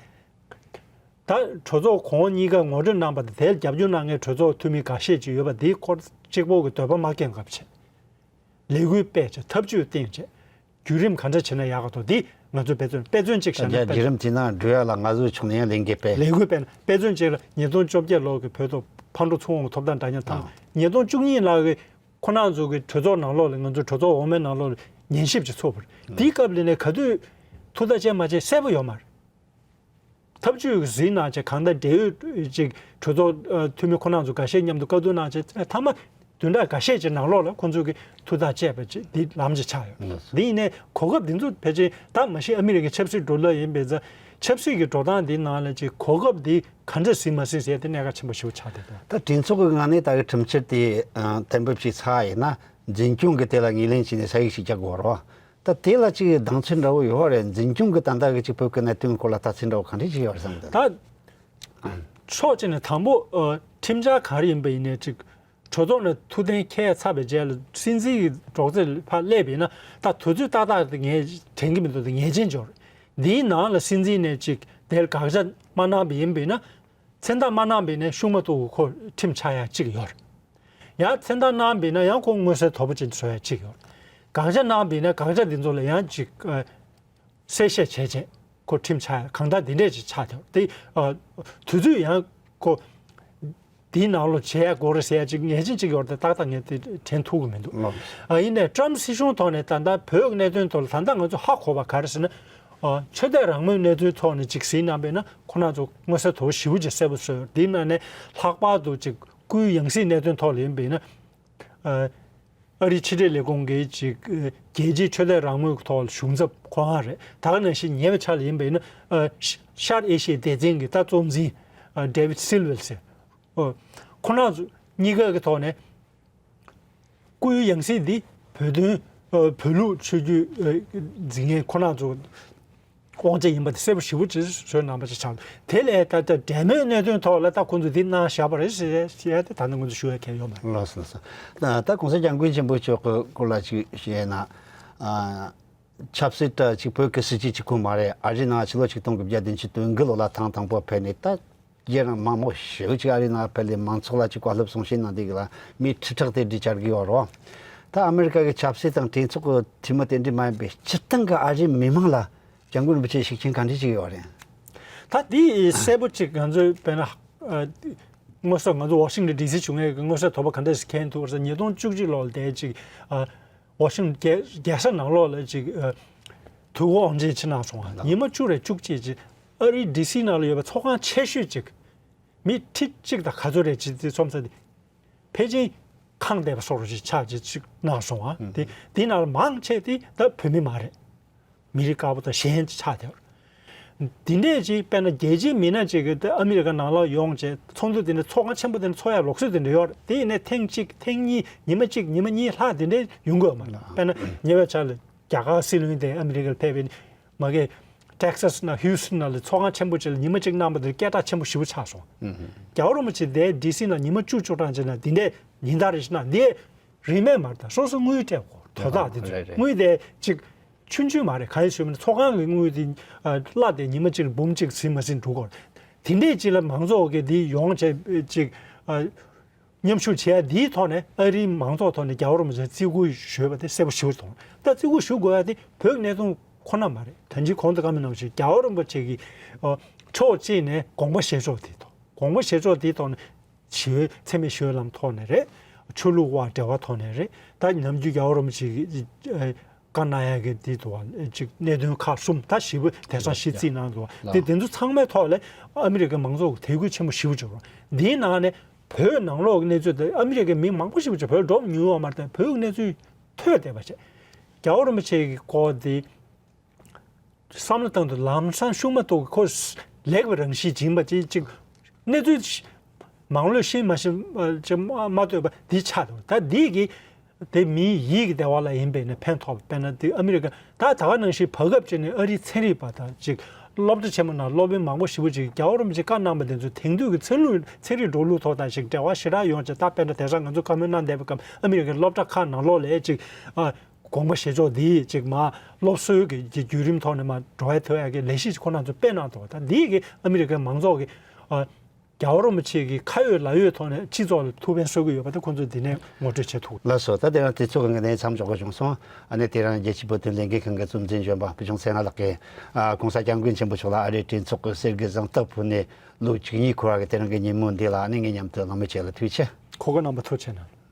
ད་གྲོས་ཚོགས་གོང་འོག་གཉིས་ཀ་ངོ་སྤྲོད་གནང་པ་དང་། དེར་རྒྱབ་སྐྱོར་གནང་མཁན་གྲོས་ཚོགས་འཐུས་མི་འགའ་ཤས་ཅིག་ཡོད་པ་འདི་ཁོ་གཅིག་པོ་གི་འདོད་པ་མ་སྐྱོན་ག་བྱས། ལས་འགུལ་སྤེལ་བྱས། ཐབས་ཇུས་བཏིང་བྱས། བརྒྱུད་རིམ་ག་འདྲ་བྱས་ན་ཡག་ག་འདུག་འདི་ང་ཚོས་དཔེ་མཚོན་དཔེ་མཚོན་གཅིག་བཞག་ན། ད་བརྒྱུད་རིམ་དེ་ནང་འགྲོ་ཡ་ལ་ང་ཚོའི་ཕྱོགས་ནས་ཡང་ལས་འགུལ་སྤེལ། ལས་འགུལ་སྤེལ་ན། དཔེ་མཚོན་གཅིག་ལ་ཉིས་སྟོང་བཅོ་བརྒྱད་ལོ་གི་བོད་ཐོག་ཕར་འགྲོ་ཚུར་འོང་གི་ཐོབ་ཐང་འདྲ་མཉམ་དང་། ཉིས་སྟོང་བཅུ་གཉིས་ལོ་གི་ཁོ་རང་ཚོ་གི་གྲོས་ཚོགས་ནང་ལོགས་ལ། ང་ཚོའི་གྲོས་ཚོགས་འོག་མའི་ནང་ལོགས་ལ་ཉན་ཞིབ་ཅིག་ཚོགས་པ་རེད། དེའི་སྐབས་ལ་ནས་ག་དུས་ཐུགས་ཐག་བཅད་མ་བཅད་གསལ་པོ་ཡོད་མ་རེད། ཐབས་ཇུས་ཀྱི་གཟིགས་གནང་བྱས། གང་ལྟར་འབྲེལ་ཡོད་ཅིག་གྲོས་ཚོགས་ཨ་འཐུས་མི་ཁོ་རང་ཚོ་འགའ་ཤས་མཉམ་དུ་བཀའ་བསྡུར་གནང་བྱས། མཐའ་མ་བདུན་ཕྲག་འགའ་ཤས་ཀྱི་ནང་ལོགས་ལ་ཁོང་ཚོས་ཀྱི་ཐུགས་ཐག་བཅད་པ་ཅིག་འདི་ལམ་ཅིག་ཆགས་ཡོད། འདི་ཡིན་ནའི་གོ་སྐབས་འདི་ཚོ་ཕལ་ཆེར་ད་མ་གཞི་ཨ་མི་རི་ཀའི་ཆབ་སྲིད་འགྲོ་ལམ་ཡིན་པའི་ཙང་། ཆབ་སྲིད་ཀྱི་འགྲོ་སྟངས་འདི་ནང་ལ་ཅིག་གོ་སྐབས་འདི་ག་འདྲ་ཟིན་མ་ཟིན་ཟེར་དེ་གནད་འགག་ཆེན་པོ་ཞེ་པོ་ཆགས་བསྡད་འདུག་ད་གྲོས་ཚོགས་ཀྱི་ངོས་ནས་ད་གི་ཁྲིམས་འཆར་དེ་ཨ་གཏན་འབེབས་བྱས་ཚར་ཡིན་ན། འཛིན་སྐྱོང་གི་དེ་ལ་ངོས་ལེན་བྱས་ནས་ས་ཡིག་ཞིག་རྒྱག་དགོས་རེད་བ། ད་དེ་ལ་ཅིག་གདེང་ཚོད་འདྲ་བོ་ཡོད་རེད། འཛིན་སྐྱོང་གི་ད་ལྟ་གི་ཅིག་བོད་ཀྱི་གནད་དོན་སྐོར་ལ་ལྟ་ཚུལ་འདྲ་བོ་ག་འདྲ་ཅིག་ཡོད་རེད་བསམ་གི་འདུག་ད་ཕྱོགས་གཅིག་ནས་དང་པོ་ཨ་ཁྲིམས་འཆར་ག་རེ་ཡིན་པ་ཡིན་ནའི་ཅིག་གྲོས་ཚོགས་ནས་ཐུགས་གཏན་འཁེལ་ཚར་བའི་རྗེས་ལ་སྲིད་འཛིན་གྱི་སྒྲོག་ཙེ་ལ་ཕར་སླེབས་པ་ཡིན་ན། ད་དུས་ཚོད་ཏག་ཏག་དེ་ངས་དྲན་གྱི་མི་འདུག་དེ་ངེས་ཅན་འབྱོར། འདིའི་ནང་ལ་སྲིད་འཛིན་ནས་ཅིག་དེར་དགག་བྱ་མ་གནང་བ་ཡིན་པ་ཡིན་ན། མཚན་རྟགས་མ་གནང་བ་ཡིན་ན་ཤུགས་མ་གཏོགས་ཁོ་ཁྲིམས་ཆགས་ཡ་གཅིག་ཡོད་རེད། ཡང་མཚན་རྟགས་གནང་བ་ཡིན་ན་ཡང་ཁོ་མངོན་གསལ་དོད་པོ་ཅན་བཟོ་ཡ་གཅིག་ཡོད་རེད། དགག་བྱ་གནང་བ་ཡིན་ན་དགག་བྱ་འདི་ཚོ་ལ་ཡང་ཅིག་ཨ་གསལ་བཤད་བྱས་བྱས་ཁོ་ཁྲིམས་ཆགས་ཡ་གང་ལྟར་འདི་འདྲས་ཅིག་ཆགས་བསྡད་དེ། ཨ་དུས་ཚོད་ཡང་ཁོ་འདིའི་ནང་ལོགས་བྱེད་ཡ་དགོས་རེད་ཟེར་ཡ་ཅིག་ངེས་ཅན་ཅིག་ཡོད་རེད་དེ། ཏག་ཏག་ངས་དེ་དྲན་ཐུབ་ཀྱི་མི་འདུག་ཨ་ཡིན་ནའི་ཊམ་སྲིད་གཞུང་ཐོག་ནས་ད་ལྟ་བོད་ཀྱི་གནད་དོན་ཐོག་ལ་ད་ལྟ་ང་ཚོ་ཧ་གོ་བ་ག་རེ་ཟེར་ན། ཨ་ཆོས་དད་རང་མོས་གནས་ཚུལ་ཐོག་ནས་ཅིག་གཟིགས་གནང་བས་ན་ཁོ་རང་ཚོ་མངོན་གསལ་དོད་པོ་ཞེ་པོ་ཅིག་གསལ་པོ་བཟོས་ཡོད། འདིའི་ནང་ནས་ལྷག་པར་དུ་ཅིག་སྐུའི་ཡང་སྲིད་གནད་དོན་ཐོག་ལ་ཡིན་པས་ན། ཨ་ཨ་རིའི་ཕྱི་དྲིལ་ལས་ཁུངས་ཀྱི་ཅིག་རྒྱལ་སྤྱིའི་ཆོས་དད་རང་མོས་ཀྱི་ཐོག་ལ་གཞུང་ཚབ་ཁོ་རང་རེད། ད་ག་ནང་བཞིན་ཉེ་བའི་ཆར་ལ་ཡིན་པས་ན་ཨ་ཤ་ཤར་ཨེ་ཤི་ཡའི་སྡེ་ཚན་གྱི་ད་གཙོ་འཛིན་ཨ་ཌེ་ཝིད་སིལ་ཝེལ་ཟེར། ཨ་ཁོ་རང་ཚོ་གཉིས་ཀ་གི་ཐོག་ནས་སྐུའི་ཡང་སྲིད་འདི་བོད་དོན་ཨ་བོད་ལུགས་ཆོས་བརྒྱུད་ཨ་འཛིན་མཁན་ཁོ་རང་ཚོ་དབང་ཆ་ཡིན་པ་དེ་གསལ་པོ་ཞེ་པོ་ཅིག་བཟོས་གནང་པ་ཅིག་ཆགས། དེ་ལས་ད་ལྟ་འབྲེལ་མོལ་གནད་དོན་ཐོག་ལ་ད་ཁོང་ཚོས་འདི་གནང་བཞག་པ་རེད་ཟེར་ཟེར་ཏེ་ད་ནི་ང་ཚོ་ཞུ་ཡ་གལ་ཡོད་མ་རེད། ལགས་སོ་ལགས་སོ། ད་ད་༸གོང་ས་༸སྐྱབས་མགོན་ཆེན་པོ་མཆོག་གི་སྐོར་ལ་ཅིག་བཤད་ན། ཨ་ཆབ་སྲིད་ད་ཅིག་བོད་ཀྱི་སྲིད་སྤྱི་གཅིག་པུ་མ་རེད། ཨ་རིའི་ནང་ཕྱི་ལོ་ཆིག་སྟོང་དགུ་བརྒྱ་བདུན་ཅུ་དོན་དགུ་ལོ་ལ་ཐེངས་དང་པོ་ཕེབས་ནས། ད་རྒྱ་རང་མང་མོ་ཞེ་པོ་ཅིག་ཨ་རིའི་ནང་ཕེབས་ལས་མང་ཚོགས་ལ་ཅིག་བཀའ་སློབ་གསུང་བཤད་གནང་དུས་ལ་མི་ཁྲི་ཕྲག་དེ་འདྲ་བཅར་གི་ཡོད་རེད། ད་ཨ་མི་རི་ཀ་གི་ཆབ་སྲིད་དང་གྲོས་ཚོགས་ཀྱི་འཐུས་མི་དེ་འདྲ་མ་ཡིན་པའི་སྤྱིར་བཏང་གི་ཨ་རིའི་མི་མང་ལ་༸སྐྱབས་མགོན་རིན་པོ་ཆེ་ཤུགས་རྐྱེན་ག་འདྲ་ཅིག་ཡོད་རེད། ད་དེ་གསལ་པོ་ཅིག་ང་ཚོས་དཔེར་ན་ཨ་མངོན་གསལ་ང་ཚོ་ཝ་ཤིང་ཊོན་ཌི་སི་བྱུང་ཡས་ཀྱི་མངོན་གསལ་དོད་པོ་ག་འདྲ་ཞིག་མཁྱེན་ཐུབ་པ་རེད་ཟེར། ཉིས་སྟོང་བཅུ་གཅིག་ལོ་ལ་དེ་ཅིག་ཨ་ཝ་ཤིང་ཊོན་རྒྱལ་རྒྱལ་ས་ནང་ལོགས་ལ་ཅིག་ཨ་དུས་འཁོར་དབང་ཆེན་ཕྱིར་གནང་སོང་བ། ཉི་མ་བཅུ་རེ་བཅུ་གཅིག་ཅིག་ཨ་རིའི་ཌི་སི་ནང་ལ་ཡོད་པའི་ཚོགས་ཁང་ཆེ་ཤོས་ཅིག་མི་ཁྲི་གཅིག་དང་ག་ཚོད་རེད་ཅིག་དེ་ཚོམས་ས་དེ་ཕལ་ཆེར་ཁེངས་བསྡད་པ་བཟོ་འདྲ་ཅིག་ཆགས་ཅིག་ཅིག་གནང་སོང་བ། དེ་དེའི་ནང་ལ་མང་ཆེ་དེ་ད་བོད་མི་མ་རེད། མི་རིགས་དཀར་པོ་དང་གཞན་ཆགས་བསྡད་པ། འདི་འདྲས་ཅིག་དཔེར་ན་རྒྱལ་སྤྱིའི་མི་སྣ་ཅིག་གིས་ཨ་མི་རི་ཀ་ནང་ལ་ཡོང་བྱས་ཚོགས་འདུ་དེ་འདྲ་ཚོགས་ཁང་ཆེན་པོ་དེ་འདྲ་ཚོགས་ཡ་ལུགས་སྲོལ་དེ་འདྲ་ཡོད་རེད། དེ་ཡིན་ནའི་ཐེངས་གཅིག་ཐེངས་གཉིས་ཉི་མ་གཅིག་ཉི་མ་གཉིས་ལྷག་དེ་འདྲས་ཡོང་གི་ཡོད་མ་རེད། དཔེར་ན་ཉེ་བའི་ཆར་ལ་རྒྱ་གར་སྲིད་བློན་དེ་ཨ་མི་རི་ཀར་ཕེབས་པའི་མ་གི་ཊེག་སཱས་ནང་ཧིའུ་སི་ཊོན་ནང་ལ་ཚོགས་ཁང་ཆེན་པོ་ཅིག་ལ་ཉི་མ་གཅིག་གནང་པ་དེར་སྐད་གྲགས་ཆེན་པོ་ཞེ་པོ་ཆགས་སོང་། རྒྱལ་བ་རིན་པོ་ཆེ་དེ་ཌི་སི་ནང་ཉི་མ་བཅུ་བཅུ་གྲངས་ཅིག་ན་འདི་འདྲས་ཉིན་ལྟར་རེ་བཞིན་ན་འདི་རིན་མེད་མ་རེད། ད་སོ་སོ་དངུལ་སྤྲད་དགོས། དོ་བདག་དེ་ཚོས་རེད་རེད། དངུལ་དེ་ཅིག་ཆུང་ཆུང་མ་རེད། གང་ཡིན་ཞུས་པ་ན་ཚོགས་ཁང་གི་དངུལ་དེ་ཨ་གླ་དེ་ཉི་མ་གཅིག་ལ་འབུམ་གཅིག་ཟིན་མ་ཟིན་འགྲོ་གི་རེད། དེ་འདྲས་ཅིག་ལ་མང་ཚོགས་ཀྱིས་འདི་ཡོང་བྱས་ཅིག་ཨ་མཉམ་ཞུགས་བྱས་ཡ་འདིའི་ཐོག་ནས་ཨ་རིའི་མང་ཚོགས་ཐོག་ནས་རྒྱལ་བ་རིན་པོ་ཆེར་བརྩི་བཀུར་ཞུས་པ་དེ་གསལ་པོ་ཞེ་པོ་མཐོང་། ད་བརྩི་བཀུར་ཞུ་དགོས་ཡ་དེ་བོད་ཀྱི་གནད་དོན་ཁོ་ན་མ་རེད། ད་ཅི་གོང་དུ་བཀའ་མོལ་གནང་བ་བཞིན་རྒྱལ་བ་རིན་པོ་ཆེ་གིས་ཨ་ཕྱོགས་གཅིག་ནས་དགོངས་པ་བཞེས་ཕྱོགས་དེའི་ཐོག་དགོངས་པ་བཞེས་ཕྱོགས་དེའི་ཐོག་ནས་ཞི་བའི་འཚེ་མེད་ཞི་བའི་ལམ་ཐོག་ནས་རེད། ཆོས་ལུགས་དབར་འབྲེལ་བ་ཐོག་ནས་རེད། ད་ནམ་རྒྱུན་རྒྱལ་བ་རིན་པོ་ཆེ་གིས་ཨ་བཀའ་གནང་ཡ་གི་དེ་འདུག་བ། ཅིག་གནད་དོན་ཁག་གསུམ་ད་ཞེ་པོ་དེང་སང་གཞི་རྩིས་གནང་འདུག་བ། དེ་དེ་ཚོ་ཚང་མའི་ཐོག་ལ་ཨ་མི་རི་ཀའི་མང་ཚོགས་ཀྱིས་དད་གུས་ཆེན་པོ་ཞེ་པོ་བྱེད་པ་རེད། འདིའི་ནང་ནས་བོད་ནང་ལོགས་ཀྱི་གནས་ཚུལ་དེ་ཨ་མི་རི་ཀའི་མི་མང་པོ་ཞེ་པོ་ཅིག་བོད་འགྲོ་མྱོང་ཡོད་མ་རེད། ད་བོད་ཀྱི་གནས་ཚུལ་ཐོས་བསྡད་པ་བྱས། རྒྱལ་བ་རིན་པོ་ཆེ་གི་སྐོར་དེ་བསམ་བློ་བཏང་དུས་ལམ་སང་ཤུགས་མ་གཏོགས་ཁོ་ལེགས་པའི་རང་བཞིན་སྦྱིན་པ་ཅིག་ཅིག་གནས་ཚུལ་མང་ལོས་ཤེས་མ་ཤེས་ཅིག་མ་མ་ལྟོས་པ་འདི་ཆགས་འདུག་ད་འདི་གི་དེ་མིའི་ཡིད་ཀྱི་བདེ་བ་ལ་ཡིན་པས་ན་ཕན་ཐོགས། དཔེར་ན་དེ་ཨ་མི་རི་ཀ་ད་ད་ག་ནང་བཞིན་བར་སྐབས་ཅིག་ནས་ཨ་རིའི་ཚན་རིག་པ་དང་ཅིག་སློབ་གྲྭ་ཆེན་མོ་ནང་སློབ་དཔོན་མང་པོ་ཞེ་པོ་ཅིག་རྒྱལ་བ་རིན་པོ་ཆེ་བཀའ་གནང་པ་དེ་ཚོ་དེང་དུས་ཀྱི་ཚན་རིག་ཚན་རིག་འགྲོ་ལུགས་ཐོག་དང་ཅིག་འབྲེལ་བ་ཞེ་དྲག་ཡོང་བྱས། ད་དཔེར་ན་དེང་སང་ང་ཚོ་བཀའ་མོལ་གནང་བསྡད་པའི་སྐབས་ཨ་མི་རི་ཀའི་སློབ་གྲྭ་ཁག་ནང་ལོགས་ལ་ཅིག་ཨ། དགོངས་པ་བཞེས་ཕྱོགས་འདི་ཅིག་མ་སློབ་གསོའི་གི་གི་བརྒྱུད་རིམ་ཐོག་ནས་མ་འགྲོ་ཡ་ཐོན་ཡ་གི་ལས་གཞི་ཅིག་ཁོ་རང་ཚོ་སྤེལ་གནང་འདུག་ད་འདི་གི་ཨ་མི་རི་ཀའི་མང་ཚོགས་ཀྱི་ཨ། རྒྱལ་བ་རིན་པོ་ཆེ་གི་ཁ་ཡོད་ལག་ཡོད་ཐོག་ནས་སྤྱི་ཚོགས་ལ་ཐུགས་ཕན་གསོས་ཀྱི་ཡོད་པ་དེ་ཁོང་ཚོས་འདི་ནས་ངོ་སྤྲོད་བྱེད་ཐུབ། ལགས་སོ། ད་དེ་རིང་དུས་ཚོད་ཀྱི་ངོས་ནས་མཚམས་འཇོག་དགོས་བྱུང་སོང་། ཨ་ནི་དེ་རིང་རྒྱལ་སྤྱིའི་བོད་དོན་ལས་འགུལ་ཁང་གི་གཙོ་འཛིན་གཞོན་པ་བུ་ཆུང་ཚེ་རིང་ལགས་ཀྱིས་ཨ་གོང་ས་སྐྱབས་མགོན་ཆེན་པོ་མཆོག་ལ་ཨ་རིའི་གྲོས་ཚོགས་ཀྱི་གསེར་གྱི་གཟེངས་རྟགས་ཕུལ་ནས་ལོ་བཅུ་གཉིས་འཁོར་བ་གི་དེ་རིང་གི་ཉིན་མོ་འདི་ལ་ཨ་ནི་ངའི་མཉམ་དུ་གླེང་མོལ་བྱས་ལ་ཐུགས་རྗེ་ཆེ། ཁོ་གི་རྣམ་པ་ཐུགས་རྗེ་ཆེ་གནང་།